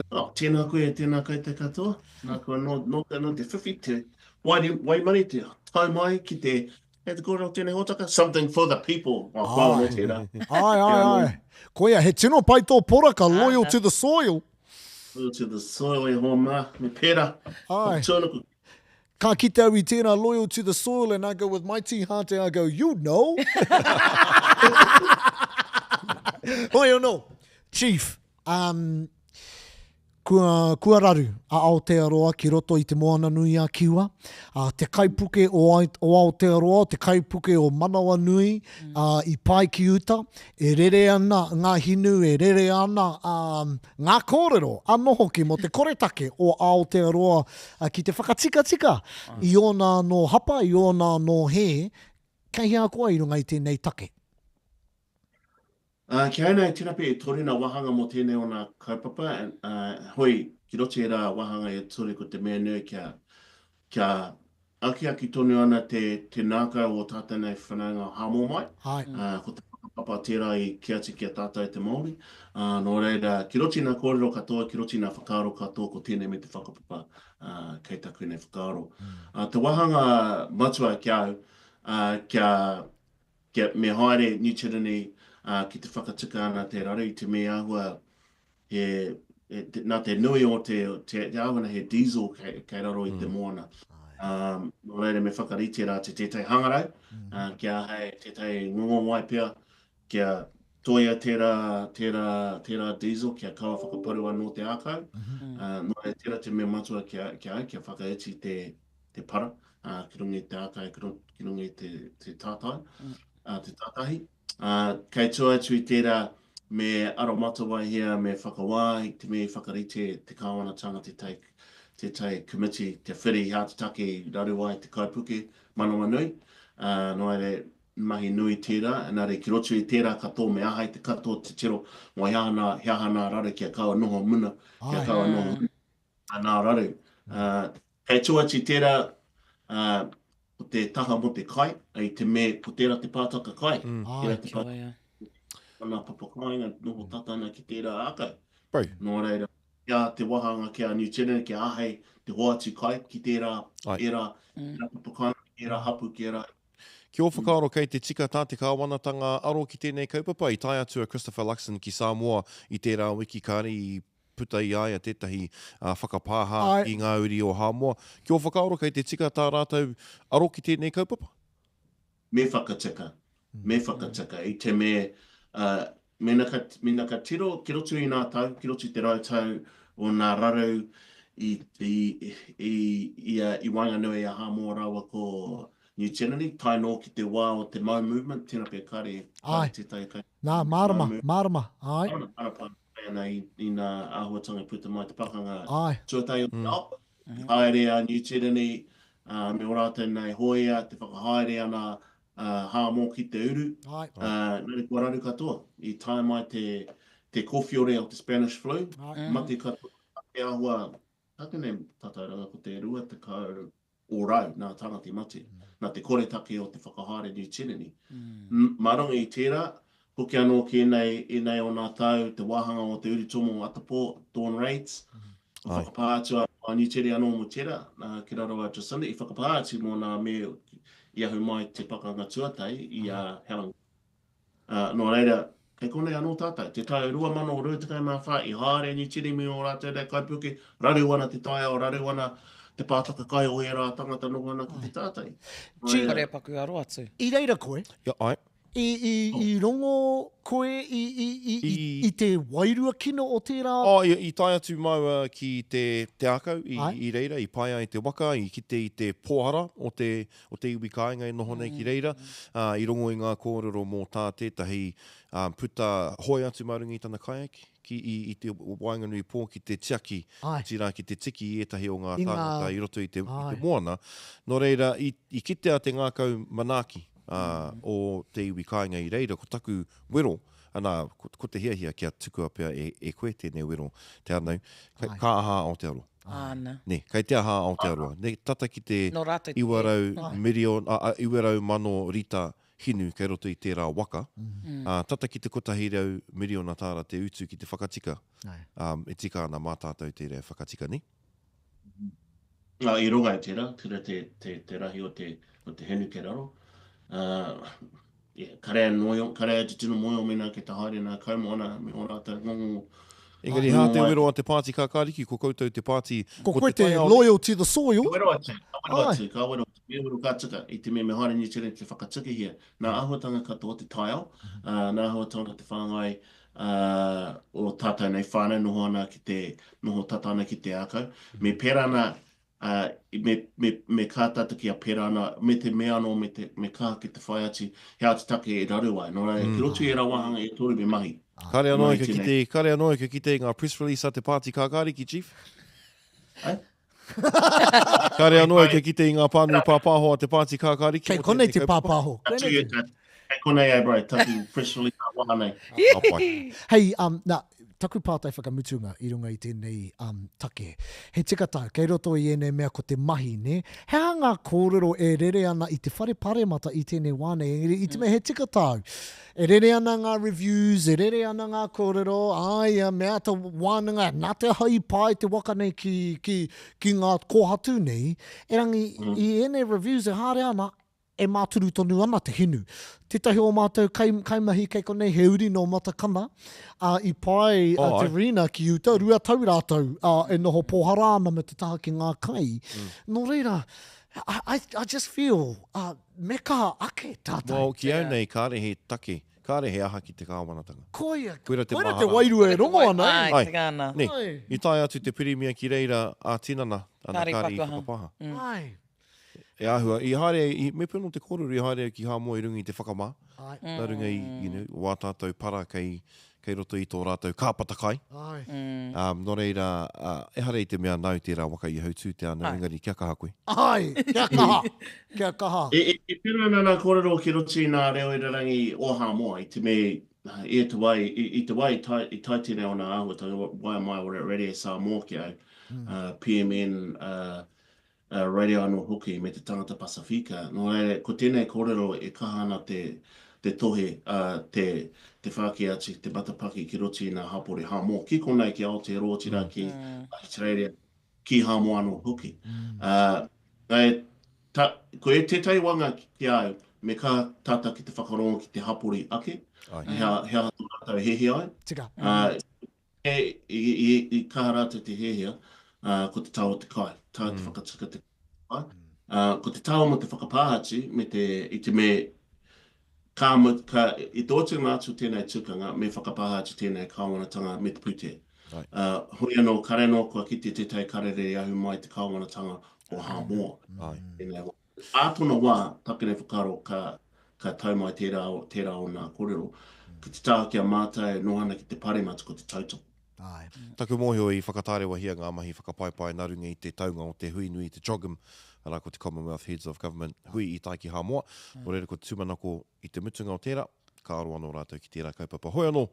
Oh, tēnā koe, tēnā koutou katoa. Nā koe anō, nō, nō te whiwhi, te wairi, waimari, te tau mai ki te, hei te kōrero tēnei hōtaka, something for the people. Oh, kua anō tērā. Ai, ai, ai. Koia, he tino pai tō poraka, loyal to the soil. Loyal to the soil e hoa mā, me pērā. Ai. Tūnuku. Ka kite au i tērā loyal to the soil and I go with my tīhāte, I go, you know. Hoi anō, Chief, Um, kua, kua raru a Aotearoa ki roto i te Moana-nui-a-Kiwa. Uh, te kaipuke o, o Aotearoa, te kaipuke o Manawanui mm. uh, i pae ki uta, e rere ana ngā hinu, e rere ana um, ngā kōrero anō hoki mō te koretake o Aotearoa uh, ki te whakatikatika i ōna anō hapa, i ōna anō hē, kei hea koa i runga i tēnei take? Ā, ki au nei, tērā pea e toru nā wāhanga mō tēnei o nā kaupapa, ā, hoi, ki roto i ērā wāhanga e toru ko te mea nui kia, kia akiaki tonu ana te, te ngākau o tātou nei whanaunga Hāmoa mai, Āe. ā, ko te whakapapa tērā i kī atu ki a tātou te Māori, ā, nō reira, ki roto i nā kōrero katoa, ki roto i nā whakaaro katoa ko tēnei me te whakapapa, ā, kei taku nei whakaaro. Ā, te wāhanga matua ki a au, ā, kia, Kia me haere New Tireni ki te whakatika ana te raru i te me āhua he, he te, nā te nui o te, te, te āhua he diesel kei, kei raro i te mm. moana. Um, nō reira me whakarite rā te tētahi hangarau, mm. uh, kia hei tētahi ngongo wai pea, kia toia tērā, tērā, tērā diesel, kia kaua whakaparu anō te ākau. Mm -hmm. uh, nō reira tērā te mea matua kia, kia, kia whakaiti te, te para, ā, ki runga i te ākai, ki runga i te, te tātai, mm. ā, te tātahi. Ā, kei tua atu i tērā, me aromatawaihia, me whakawā i te mea i whakarite te kāwanatanga te tai, te tai komiti, te whiri hā te take i raru ai te kaipuke manawanui. Ā, nō reira, mahi nui tērā, engari ki roto i tērā katoa me aha i te katoa te tiro mō he aha nā, he aha nā raru kia kaua noho muna, kia kaua noho muna nā raru. Ā, Kei tua atu i tērā, ā, ko te taha mō te kai, i te me, ko tērā te pātaka kai. Mm. Tērā te pātaka ana papa kāinga noho tata ana ki tērā ākau. Pai. Nō reira, kia te wahanga ki a New Zealand, kia āhei te hoatu kai ki tērā, ērā, ērā papa kāinga, ērā hapu, ki ērā. Ki ō whakaaro kei te tika tā te kāwanatanga aro ki tēnei kaupapa? I tae atu a Christopher Luxon ki Samoa i tērā wiki kāre i puta i a ia tētahi whakapāha ki ngā uri o Hāmoa. Ki ō whakaaro kei te tika tā rātou aro ki tēnei kaupapa? Me whakatika, me whakatika i te mea, mēnā ka, mēnā ka tiro ki roto i ngā tau, ki roto i te rautau o ngā raru i, i, i, i, i waenganui i a Hāmoa rāua ko New Tireni, tae noa ki te wā o te Mau Movement, tēnā pea kāre, kāre tētahi kai. Nā, mārama, mārama, āe. Mārama, mārama. Pai ana i, i nā āhuatanga puta mai te pakanga tuatahi o te ao. I haere a Niu Tireni uh, me o rātou nei hōia te whakahaere ana uh, Hāmō ki te uru. Ai. Uh, nā reira kua raru katoa. I tae mai te, te kōwhiore o te Spanish flu, mate katoa, te āhua, tāku nei tatauranga ko te 20 ōrau nā tāngata i mate, nā te koretake o te whakahaere Niu Tireni. Mā runga i tērā, hoki anō ki ēnei, ēnei o nā tau, te wāhanga o te urutomo o Atapō, Dawn Raids, i whakapā atu a Niu Tireni anō mō tērā, ki raro a Jacinda, i whakapā atu mō nā me i ahu mai te pakanga tuatahi i a Helen Ā, nō reira, kei konei anō tātou. Te tau 2024 i haere Niu Tireni me ō rātou nei kaipuke, raru ana te taiao, raru ana te pātaka kai o ērā tangata noho ana ki te tātai. Nō reira. Kore paku aro atu. I reira koe? Ia, āe. I, i, i rongo koe i, i, i, i, i te wairua kino o tērā? Oh, i, i tae atu māua ki te, te ākau i, i reira, i pae ai te waka, i kite i te pōhara o te, o te iwi kāinga e noho nei ki reira, ā, i rongo i ngā kōrero mō tā tētahi puta hoe atu mā runga i tana kayak ki, i, i te waenganui pō ki te tiaki, otirā ki te tiki i ētahi o ngā tāngata i roto i te, i te moana. Nō reira, i, i kitea te ngākau manaaki, ā, o te iwi kāinga i reira, ko taku wero, anā, ko, ko te hiahia kia tukua pea e, e koe tēnei wero, te anau, ka, ka aha a Aotearoa? Āna. Nē, kei te aha a Aotearoa? Nē, tata ki te Nō rātou te 900 mirion, a, a, 900 mano rita hinu kei roto i tērā waka, ā, tata ki te 100 miriona tāra te utu ki te whakatika, ā, e tika ana mā tātou tērā e whakatika, nē? Ā, i runga i tērā, tērā te, te, te rahi o te, o te hinu kei raro. Ā, Yeah, kare a noio, kare a te tino moio mena ke te haere nā kaumoana me o rātou ngongo. Engari hā te wero a te pāti kākāriki, ko koutou te pāti Ko koe te loyal to the soil. Ka wero atu, ka wero atu, ka wero atu, me wero ka tika i te mea me haere New Zealand te whakatukihia nā āhuatanga katoa te taiao, nā āhuatanga te whāngai o tātou nei whānau noho ana ki te, noho tata ana ki te ākau. Me pērā nā Ā, me, me, me kā tātou kia pērā ana, me te mea anō, me te, me kaha ki te whai atu, he aha te take e raru ai. Nō reira, ki roto i ērā wāhanga e toru me mahi. Kāre anō e ka kite, kāre anō e ka kite i ngā press release a te pāti kākāriki, Chief? Ai? Kāre anō e ka kite i ngā pānui pāpāho a te pāti kākāriki. Kei konei te pāpāho. Ka tū e tā, kei konei ai bro, taku press release ā waha nei. Ka pai. Hei, um, nā, Taku pātai whakamutunga i runga i tēnei take. He tika tāu, kei roto i ēnei mea ko te mahi, nē? He aha ngā kōrero e rere ana i te whare paremata i tēnei wā nei? Engari, i te mea he tika tāu, e rere ana ngā reviews, e rere ana ngā kōrero, āia, me āta wānanga, nā te aha i pae te waka nei ki, ki, ki ngā kōhatu nei, erangi, i ēnei reviews e haere ana, E māturu tonu ana te hinu. Tētahi o mātou kai, kaimahi kei konei, he uri nō Matakana, ā, i pae a Te Rina ki uta, 2 tau rātou, ā, e noho pōhara ana me te taha ki ngā kai. Nō reira, I, I, I just feel, ā, me kaha ake tātou. Well, ki au nei, kāre he take, kāre he aha ki te kāwanatanga. Koia, koira te, koira te wairua e rongo ana, e. Ai, tika ana. Nē, i tae atu te pirimia ki reira ā-tinana, ana kāre i whakapāha. Ai. E āhua, i haere, i, me pēnō te kōrero, i haere au ki Hāmoa i runga i te whakamā. Āe. Nā runga i, you know, wā tātou para kei, kei roto i tō rātou kāpata kai. Āe. Um, nō reira, uh, ehara i te mea nāu tērā waka i hautū te ana, engari kia kaha koe. Āe, kia kaha, kia kaha. E, e, e pērā ana nā kōrero ki roto i nā reo irirangi o Hāmoa, i te mea, i te wā, i, i te wā i tae, i tae tēnei o nā āhuatanga, waea mai o Radio Samoa ki au, uh, PMN, uh, radio anō hoki me te tangata Pasifika. Nō reira, ko tēnei kōrero e kaha ana te, te tohe, ā, te, te whāki atu, te matapaki ki roto i ngā hapori Hāmoa, ki konei, ki Aotearoa, otirā ki Ahitereiria, ki Hāmoa anō hoki. Ā, e, ta, ko e tētahi wānga ki a au, me kaha tātou ki te whakarongo ki te hapori ake, he aha, he aha tō rātou hiahia ai. Tika. Ā, E, i, i, i kaha rātou te hiahia, ā, ko te taha o te kai, taha te whakatika te kai. Ā, ko te taha mō te whakapā atu me te, i te me, ka, ka, i te otinga atu o tēnei tukanga, me whakapāha atu tēnei kāwanatanga me te pūtea. Ā, hoi anō, kare anō kua kite tētahi karere i ahu mai te kāwanatanga o Hāmoa. Tēnei wā. Ā tōna wā, tāku nei whakaaro ka, ka tau mai tērā, tērā o nā kōrero. Ki te taha ki a mātou e noho ana ki te paremata ko te tautoko. Āe. Taku mōhio i whakatārewahia ngā mahi whakapaipai nā runga i te taunga o te hui nui te CHOGM, arā ko te Commonwealth Heads of Government hui i tae ki Hāmoa. Nō reira ko te tūmanako i te mutunga o tērā, ka aro anō rātou ki tērā kaupapa. Hoi anō,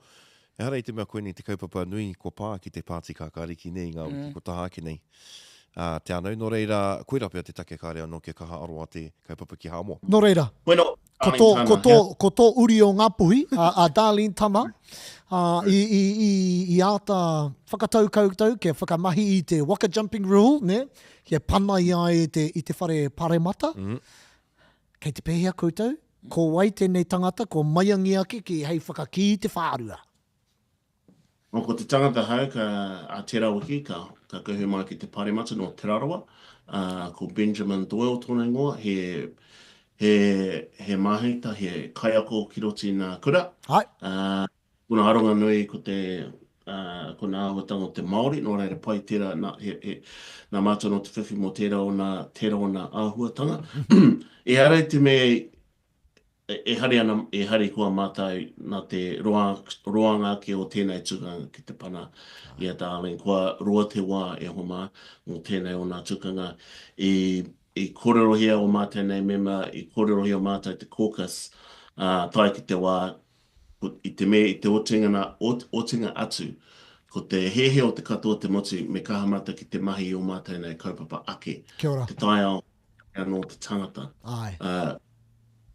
Ehara i te mea koinei te kaupapa nui kua pā ki te Pāti Kākāriki nei i ngā wiki kua taha ake nei. Ā, te anau, nō reira, koirā pea te take kāre anō kia kaha aroa te kaupapa ki Hāmoa. Nō reira, ko tō, ko tō, ko tō uri o Ngāpuhi, a, a Darlene Tama, ā, i, i, i, i āta whakatau koutou kia whakamahi i te waka jumping rule, nē, kia pana i a ia i te, i te whare paremata. Kei te pēhea koutou? Ko wai tēnei tangata kua maiangi ake ki hei whakakī i te whārua? Oh, ko te tangata hau ka, a tērā wiki, ka, ka kuhu mai ki te paremata nō Te Rarawa, ā, ko Benjamin Doyle tōna ingoa, he, he, he māhita, he kaiako ki roto i ngā kura. Ai. Ā, kona aronga nui ko te, ā, ko ngā āhuatanga o te Māori, nō reira pai tērā, nā, he, he, nā mātou nō te whiwhi mō tērā o nā, tērā o nā āhuatanga. Ehara i te mea E hari ana, e harikoa mātou nā te roanga ake o tēnei tukanga ki te pana i a Darling. Kua roa te wā e homa mō tēnei o nā tukanga. I, i kōrerohia o mātou nei mema, i kōrerohia o mātou te caucus, ā, tae ki te wā, ko, i te me, i te otinga nā, ot, otinga atu, ko te hēhē o te katoa o te motu me kaha mātou ki te mahi i ō mātou nei kaupapa ake. Kia ora. Te taiao anō te tangata. Āe. Ā,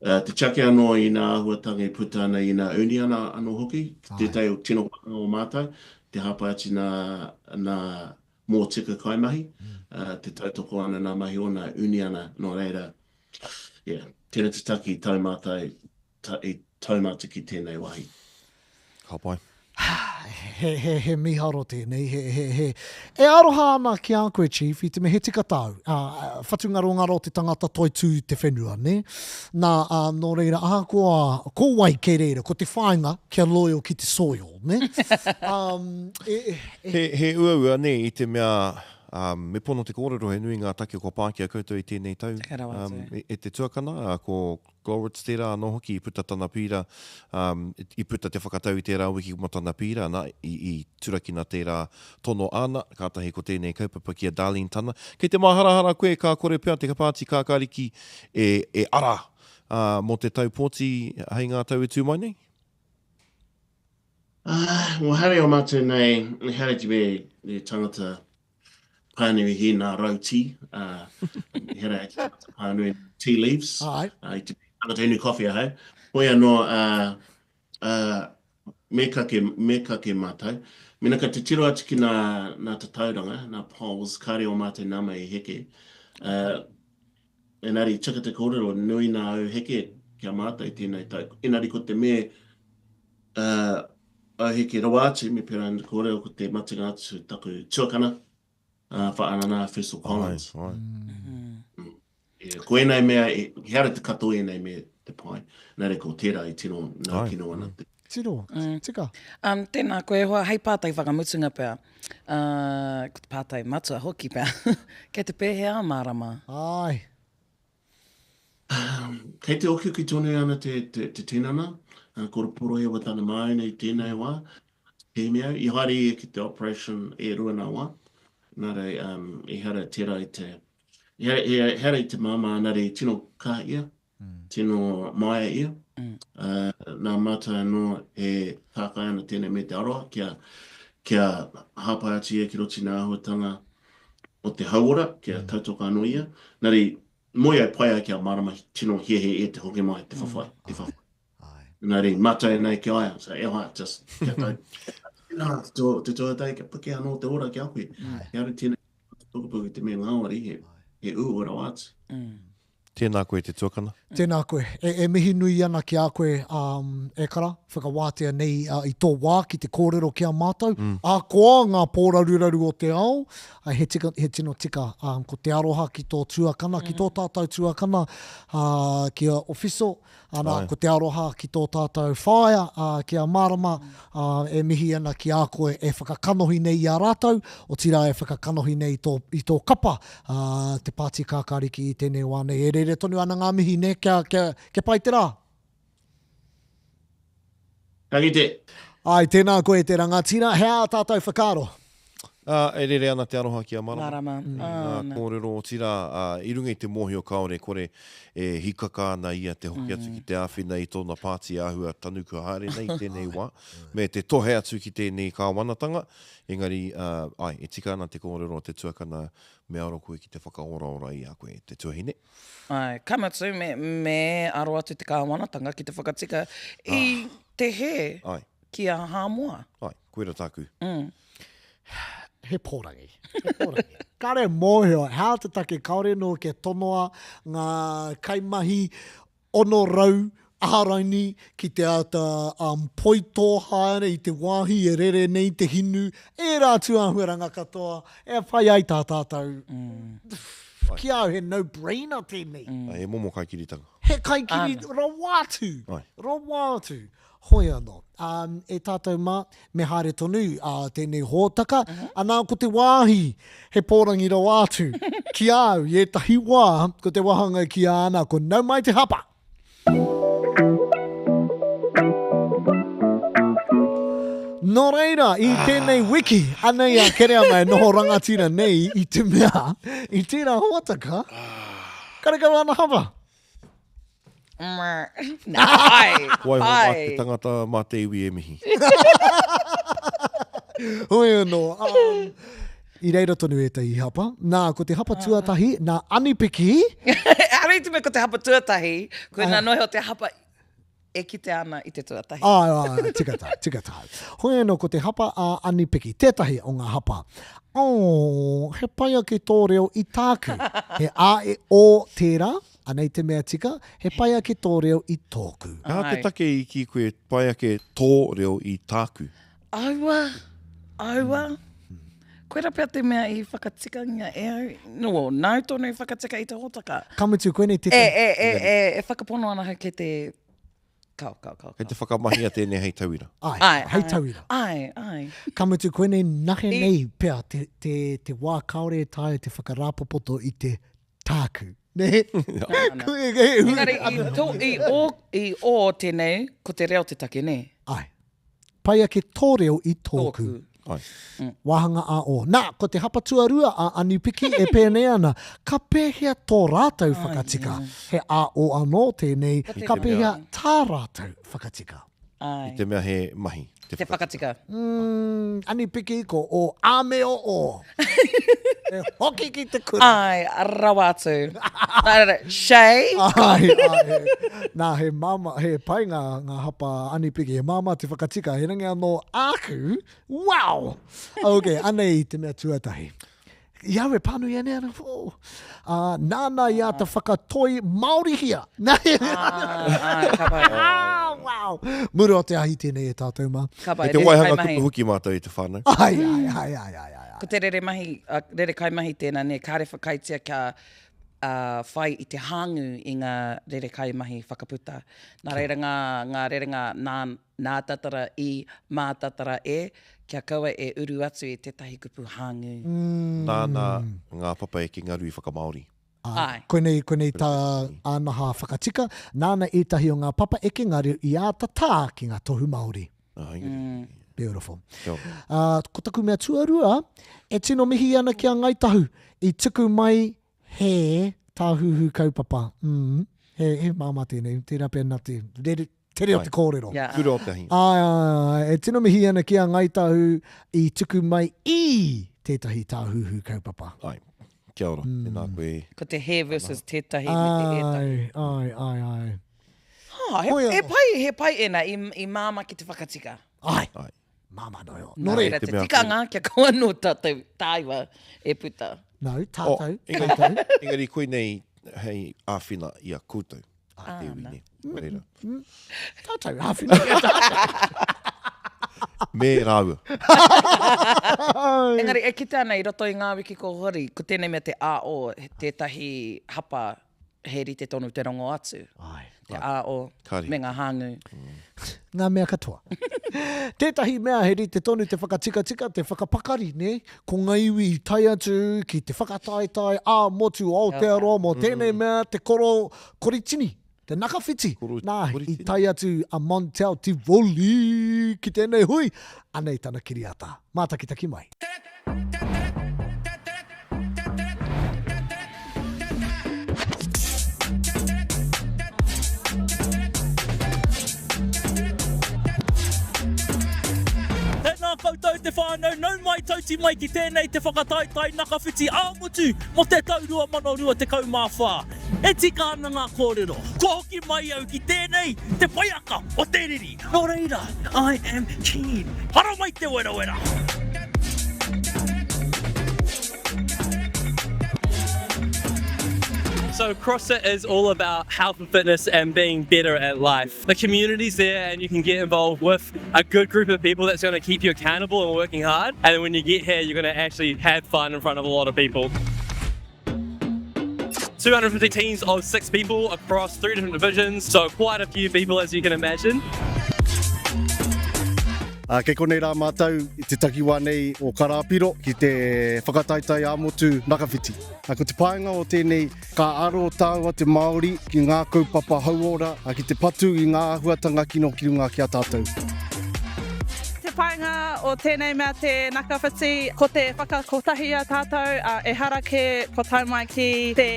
ā, te tiaki anō i nā āhuatanga e puta ana i nā uniana anō hoki, ki tētahi o tino wāhanga o mātou, te hāpai atu nā, nā mōtika kaimahi, ā, te tautoko ana nā mahi o nā uniana, nō reira, yeah, tēnā te taki i tau mātou, ta, i tau mātou ki tēnei wāhi. Ka pai. He, he, he miharo tēnei, he, he, he. E aroha ana ki a koe, Chief, i te mea he tika tāu. Ā, whatungarongaro te tangata toitū te whenua, nē? Nā, ā, nō reira, ahakoa ko wai kei reira, ko te whāinga kia loyal ki te soil, nē? Um, e, e, e. He, he uaua, nē, i te mea, um, me pono te kōrero, he nui ngā take kua pā ki a koutou i tēnei tau, Tika rawa atu. um, e, e te tuakana, ā, ko, Glowritz tērā anō hoki i puta tana pīra, um, i puta te whakatau i tērā wiki mō tana pīra, nā, i, i turakina tērā tono āna, kātahi ko tēnei kaupapa ki a Darlene Tana. Kei te māharahara koe ka kore pea te pāti kākāriki e, e ara uh, mō te tau pōti hei ngā tau e tū mai nei? Uh, well, haere o mātou nei, haere te me, me tangata pānui hi nā rau tī, ā, he rā te pānui tea leaves, Ai. ā, i te tangata inu coffee ahau. Hoi anō, ā, ā, me kake, me kake mātou. Mena ka titiro atu ki nā, nā tatauranga, nā polls, kāre o mātou nama i heke. Ā, engari, tika te kōrero, nui nā au heke ki a mātou tēnei tau. Engari ko te me, ā, Auheke rawa atu, me pērā ina kōrero ko te matenga atu taku tuakana, ā, Whaanana Fersal Collins. Ai, ai. Mm. Yeah, ko ēnei mea, he ara te katoa ēnei mea te pai. Nā reira ko tērā i tino naukino ana te. Tino, tika. Um, tēnā koe e hoa, hei pātai whakamutunga pea. Uh, ko te pātai matua hoki pea. Kei te pēhea a Marama? Ai. Kei te okioki tonu ana te, te, te tinana, koroporohewa tana māuna i tēnei wā. Tēnei au, i haere ia ki te operation e rua nā wā. Nā rei, um, ehara tērā i te, ehara, ehara i te māmā, nā rei, tino kaha ia, tino māia ia. Uh, nā mātou anō e tākai ana tēnei me te aroha kia, kia hāpai atu ia ki roto i ngā āhuatanga o te hauora, kia tautoko anō ia. Nā rei, Moe ai pai ai ki a Marama tino hiahia ia te hoki mai te whawhai, te whawhai. Nā reira, mātou nei ki a ia, so e hoa, just, kia tau. Nā, te tō, te tō tai, kia pake anō te ora ki a koe. He ara tēnei, te pukapuka te mea ngāwari, he, he uua rawa atu. Tēnā koe te tuakana. Tēnā koe. E, e mihi nui ana ki a koe, um, e kara, whakawātea nei uh, i tō wā ki te kōrero ki a mātou. Mm. Akoa ngā pōraruraru o te ao, uh, he, tika, he tino tika um, ko te aroha ki tō tuakana, mm. ki tō tātou tuakana, uh, ki a Ofiso, ana, Ai. ko te aroha ki tō tātou whaea, uh, ki a Marama, uh, e mihi ana ki a koe e whakakanohi nei i a rātou, otirā e whakakanohi nei i tō, i tō kapa, uh, te Pāti Kākāriki i tēnei wā nei. E rere tonu ana ngā mihi, nē, kia, kia, kia pai te rā! Ka kite! Āe, tēnā koe te rangatira. He aha tātou whakaaro? Ā, e rere ana te aroha ki a Marama. Marama, Ngā āna. kōrero, otirā, ā, i runga i te mōhio kāore e kore e hīkaka ana ia te hoki atu ki te āwhina i tōna pāti āhua tanu kua haere nei i tēnei wā, me te tohe atu ki tēnei kāwanatanga. Engari, ā, āe, e tika ana te kōrero a te tuakana, me aro koe ki te whakaoraora i a koe, te tuahine. Āe, ka mutu, me, me aro atu te kāwanatanga ki te whakatika i te hē. Āe. Ki a Hāmoa. Āe, koira tāku. He pōrangi. He pōrangi. Kāre mōhio, hea te take kāore nō kia tonoa ngā kaimahi 600 aharaini ki te āta um, poitō haere i te wāhi e rere nei te hinu, ērā atu āhuaranga katoa e whai ai tā tātou. Mm. Ki a au he no-brainer tēnei. Mm. He momo kaikiritanga. He kaikiri rawa atu. Rawa atu. Hoi anō, ā, e tātou mā, me haere tonu ā tēnei hōtaka, anā ko te wāhi he pōrangi rawa atu ki a au i ētahi wā, ko te wāhanga ki a ana ko nau mai te hapa! Nō reira, i tēnei wiki, anei a Kereama e noho rangatira nei i te mea, i tērā hōtaka, karekau ana hapa. Nā, ai, Waiho mā te tangata, mā te iwi e mihi. Hoi anō, um, i reira tonu ētahi hapa. Nā, ko te hapa tuatahi, nā Anipiki. Ehara i te mea ko te hapa tuatahi, koinā noa iho te hapa e kitea ana i te tuatahi. Āe, āe, tika tāu, tika tāu. Hoi anō, ko te hapa a Anipiki, tētahi o ngā hapa. Oh, he pai ake tō reo i tāku. He a e o tērā, Anei te mea tika, he pai ake tō reo i tōku. He aha te take i kī koe pai ake tō reo i tāku? Aua, aua. Koira pea te mea i whakatikangia e au, no, nāu tonu i whakatika i te hōtaka. Ka mutu, koinei tētahi. E, e, e, e, e whakapono ana ahau kei te, kao, kao, kao, kao. Kei te whakamahia tēnei hei tauira. Āe, Āe, hei tauira. Āe, āe. Ka mutu, koinei nahe nei pea te, te, te wā kāore e taea te whakarāpopoto i te tāku. Nē? Engari, i, tō, i, ō, i ō tēnei, ko te reo te take, nē? Āe. Pai ake tō reo i tōku. Tōku. Āe. Mm. Wāhanga a ō. Nā, ko te hapa tuarua a Anipiki e pēnei ana, ka pēhea tō rātou whakatika? He a ō anō tēnei, ka pēhea tā rātou whakatika? Āe. I te mea he mahi. Te whakatika. Mm, Anipiki ko o ame o o. E hoki ki te kura. Āe, rawa atu. Nā, nā, Shay. Āe, āe. Nā, he māmā, he pai ngā, ngā hapa Anipiki, he māmā te whakatika, he rangi anō āku, wow! Ok, anei te mea tuatahi. I au e pānui ane ana, oh. Ā, nāna i āta whakatoi Māorihia. Nā, Ā, ka pai. Ah, wow! Muru o te ahi tēnei e tātou mā. Ka pai, Kei te rere waihanga kaimahi. kupu hoki mātou i te whānau. Ai, ai, ai, ai, ai, ai, ai. Ko te rere mahi, uh, rere kaimahi tēnā, nē, kāre whakaaetia kia uh, whai i te hāngū i ngā rere kaimahi whakaputa. Nā reira ngā, ngā rerenga nā, Nā tatara i, mā tatara e, kia kaua e uru atu i tētahi kupu hāngū. Nāna ngā papa eke ngaru i whakamāori. Āe. Koinei, koinei tā Ānaha whakatika, nāna ētahi o ngā papa eke ngaru i āta tā ki ngā tohu Māori. Āe. Beautiful. Kia ora. Ā, ko taku mea tuarua, e tino mihi ana ki a Ngāi Tahu i tuku mai he tāhuhu kaupapa. Mm, he, he māmā tēnei, tērā pea nā te rere, Te reo te kōrero. Yeah. Kura o te ahi. Āe, āe, āe, e tino mihi ana ki a Ngāi Tahu i tuku mai i tētahi tāhuhu kaupapa. Āe. Kia ora. Mm. Tēnā koe. Ko te he versus tētahi me te ētahi. Āe, āe, āe, āe. Ha, he, he pai, he pai ēnā, i, i māmā ki te whakatika. Āe. Āe. Māmā noa iho. Nō reira, te tikanga kia kaua anō tātou tāiwa e puta. No, tātou, oh, engari, tātou. Engari koinei hei āwhina i a koutou. A te iwi, ne. Nō reira. Tātou, āwhina i a tātou. Me rāua. Engari, e kite ana i roto i ngā wiki ko hori, ko tēnei mea te AO, tētahi hapa he rite tonu te rongo atu. Ai. Te AO me ngā hāngū. Ngā mea katoa. Tētahi mea he rite tonu te whakatikatika, te whakapakari, nē? Ko ngā iwi i tae atu ki te whakataetae ā-motu o Aotearoa mō tēnei mea te koro koritini, te nakawhiti. Nā, i tae atu a Montel Tivoli ki tēnei hui. Anei tana kiriata. Mātakitaki mai. te whānau, nau mai tauti mai ki tēnei te whakataetae nakawhiti ā-motu mō te tau 2024. E tika ana ngā kōrero, kua hoki mai au ki tēnei te paiaka o te riri. Nō reira, I am keen. Haramai te werawera! So CrossFit is all about health and fitness and being better at life. The community's there and you can get involved with a good group of people that's going to keep you accountable and working hard. And when you get here, you're going to actually have fun in front of a lot of people. 250 teams of six people across three different divisions, so quite a few people as you can imagine. Ā, kei konei rā mātou i te takiwā nei o Karāpiro ki te whakataetae ā-motu Nakawhiti. Ā, ko te painga o tēnei, ka aro tāua te Māori ki ngā kaupapa hauora, ā, ki te patu i ngā āhuatanga kino ki runga ki a tātou. Te painga o tēnei mea te Nakawhiti, ko te whakakotahi i a tātou, ā, ehara kē kua tae mai ki te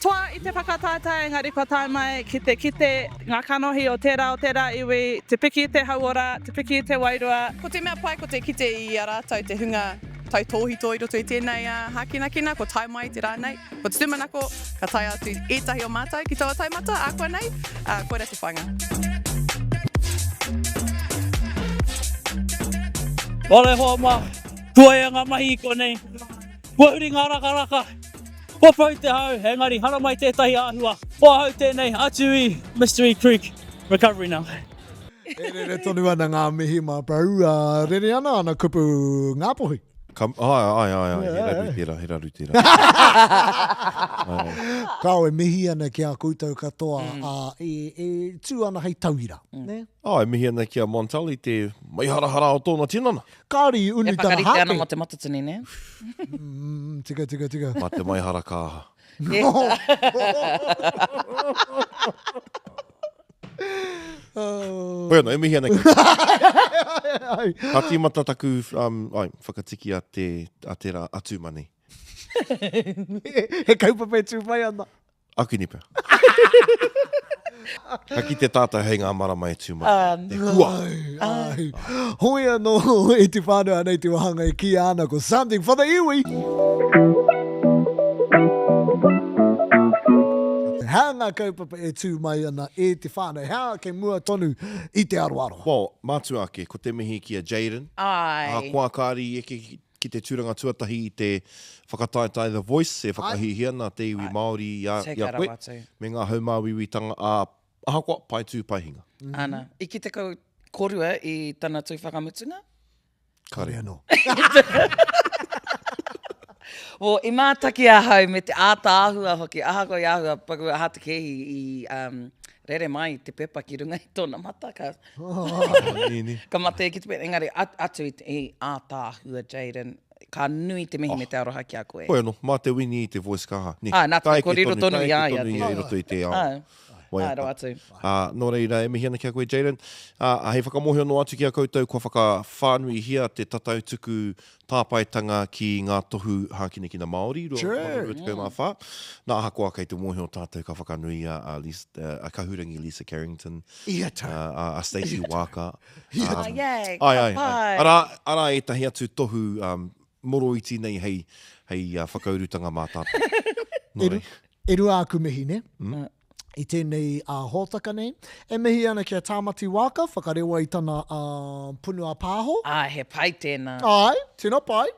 toa i te whakataetae, engari kua tae mai ki te kite ngā kanohi o tērā o tērā iwi, te piki i te hauora, te piki i te wairua. Ko te mea pai ko te kite i a rātou te hunga tautōhito i roto i tēnei hākinakina, kua tae mai te rā nei. Ko te tūmanako, ka taea atu ētahi o mātou ki taua taumata ākuanei, ā, koirā te whāinga. Ora e hoa mā, kua ea ngā mahi i konei, kua huri ngā rakaraka, kua pau te hau, engari haramai tētahi āhua, ko ahau tēnei atu i Mystery Creek Recovery now. E rere tonu ana ngā mihi my bro, rere ana ana kupu Ngāpuhi. Ka, ai, ai, ai, ai, he raru tērā, he raru tērā. Kāo e mihi ana ki a koutou katoa, mm. a, e, e tū ana hei tauira. Mm. Ne? Oh, e mihi ana ki a Montel i te maiharahara o tōna tinana. Kāore i unu tana hāke. E whakarite ana mō te matatini, ne? Mm, tika, tika, tika. Mā te maihara ka aha. Hoi anō, e mihi ana ki Ka tīmata taku um, ai, whakatiki a te, a tērā a Tūmani. He kaupapa e tū mai ana. Akini pea. Ka kite tātou hei ngā marama e tū mai. Te hua. Ai, Hoi anō e te whānau anei te wāhanga e kīia ana ko Something for the Iwi. Hea ngā kaupapa e tū mai ana e te whānau? Hea kei mua tonu i te aroaro? Well, mātua ake, ko te mihi ki a Jayden. Āe. Ahakoa kāre i eke ki te tūranga tuatahi i te whakataetae The Voice, e whakahīhī ana te iwi Māori i a, i a koe, me ngā haumāuiuitanga, ā, ahakoa, pai tū, pai hinga. Ana. I kite kau korua i tana tū whakamutunga? Kare anō. Well, i mātaki ahau me te ātaahua hoki, ahakoa i āhua paku aha te kēhi i um, rere mai te pepa ki runga i tōna mata, ka, ka mate ki te pepa, engari at, atu i, i ātaahua Jayden, ka nui te mihi oh. me te aroha ki a koe. Koe anō, mā te wini i te voice kaha. Ni, ah, nā te ko riro tonu i a ia. Tonu ia i roto i te ao. Ah. Waiata. Āe rawa atu. Ā, nō reira, e mihi ana ki a koe, Jayden. Ā, hei whakamōhio noa atu ki a koutou, kua whakawhānuihia te tatau tuku tāpaetanga ki ngā tohu hākinakina Māori 2024. Nā, ahakoa kei te mōhio tātou ka whakanuia a, Lisa, a Kahurangi Lisa Carrington, Ia tau. a, a Stacey Waaka. Ia tau. Yay, ka ai, ai, ai. pai. Arā, arā ētahi atu tohu um, moroiti nei hei, hei uh, whakaurutanga mā tātou. Nō reira. E rua aku mihi, ne? Mm. I tēnei uh, hōtaka nei. E mihi ana ki a Tāmati Wāka, whakarewa i tana uh, punua pāho. Ā, he pai tēnā. Āe, tino pai.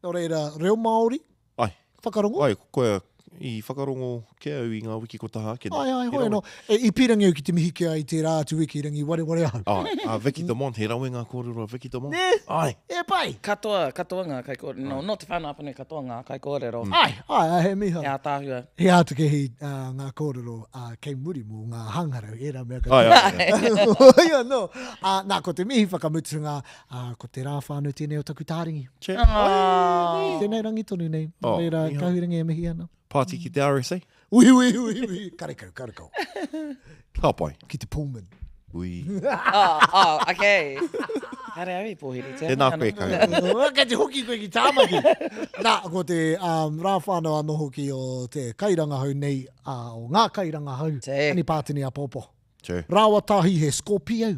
Nō reira, reo Māori. Ai. Whakarongo. Ai, koe i whakarongo ke au i ngā wiki ko taha ake nei. Ai, ai, hoi anō. E, i pīrangi au ki te mihi ki a i tērā atu wiki, rangi wareware ahau. Ai, a Vicky Dumont, he rawe ngā kōrero a Vicky Dumont. Nē? Ai. E pai! Katoa, katoa ngā kaikōrero. No, nō Te Whānau Apanui katoa ngā kaikōrero. Ai, ai, ai, he mīharo. He ātaahua. He ātakehi ngā kōrero kei muri mō ngā hangarau, ērā mea katoa. Ai, ai, ai. Hoi anō. Nā, ko te mihi whakamutunga, ko te rā whānau tēnei o taku tāringi. Che. Ai! Tēnei rangi tonu nei. Nō reira, kahurangi e mihi ana. Pāti ki te RSA? Ui, ui, ui, ui. Karekau, karekau. Ka pai. Ki te Pullman. Ui. Oh, oh, okay. Kāre au i pōhiritia. Tēnā koe, Kahu. Kei te hoki koe ki Tāmaki. Nā, ko te um, rā whānau anō hoki o te kairangahau nei, uh, o ngā kairangahau, Te. Ani Pātini Apopo. True. Rāua tahi he Scorpio.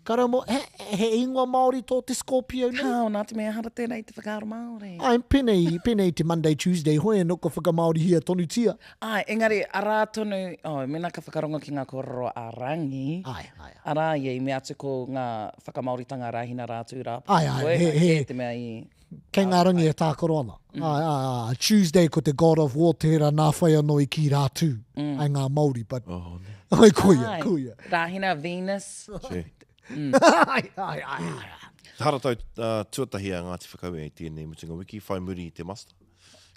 Karamo, he, he ingoa Māori tō te Scorpio nei? Kāo, nā te mea ehara tēnei i te whakaaro Māori. Āe, pēnei, pēnei te Monday, Tuesday, hoi anō kua whakamāorihia tonutia. Āe, engari arā tonu, oh, mēnā ka whakarongo ki ngā kōrero a Rangi, Āe, āe. arā ia i mea atu ko ngā whakamāoritanga Rāhina, Rātū, Rāpō, Āe, āe, koe, he, he. kē te mea i... Kei ngā rangi e tākaro ana. Āe, āe, āe, Tuesday ko te God of War tērā nā whai anō i kī Rātū, ai ngā Māori, but... Oh, ne. Ai, koia, Āe, koia. Rāhina, Venus. Che. Ai, ai, ai, ai. Haratau uh, tuatahi a Ngāti Whakaue i tēnei mutunga wiki, whai muri i te muster.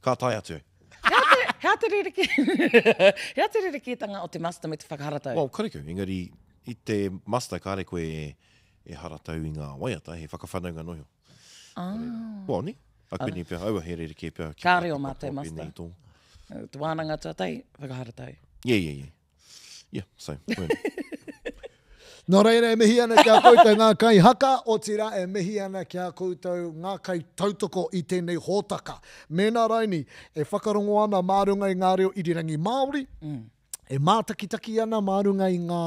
Ka tae atu. He aha te rerekē, he aha te rerekētanga o te muster me te whakaharatau? Well, karekau, engari i te muster kāre koe e, e haratau i ngā waiata, he whakawhanaunga noa iho. Ah. Well, ne? A koe pea, aua he rerekē pea. ki Kāre ngā o mātou katoa muster. pēnei i tō. Te wānanga tuatahi, whakaharatau. Yeah, yeah, yeah. Yeah, so, koe. Nō reira e mihi ana ki a koutou ngā kaihaka, otirā e mihi ana ki a koutou ngā kaitautoko i tēnei hōtaka. Mēnā raini e whakarongo ana mā runga i ngā reo irirangi Māori, e mātakitaki ana mā runga i ngā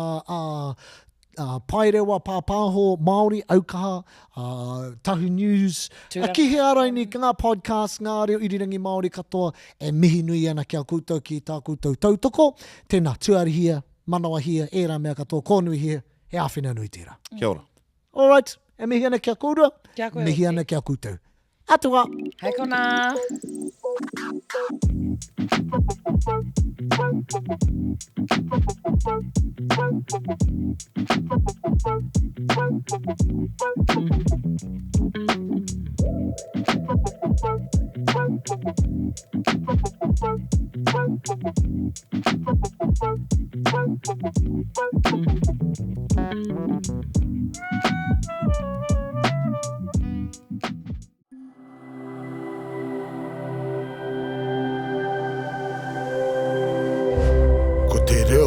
paerewa pāpāho Māori, aukaha, Tahu News, ki hea raini, ki ngā podcast, ngā reo irirangi Māori katoa, e mihi nui ana ki a koutou ki tā koutou tautoko. Tēnā, tuarihia, manawahia, ērā mea katoa, kōnuihia, he āwhina nui tērā. Kia ora. All right, e mihi ana ki a kōrua, Kia koe mihi hoki. ana ki a koutou. Atua! Hei konā! Ko te reo.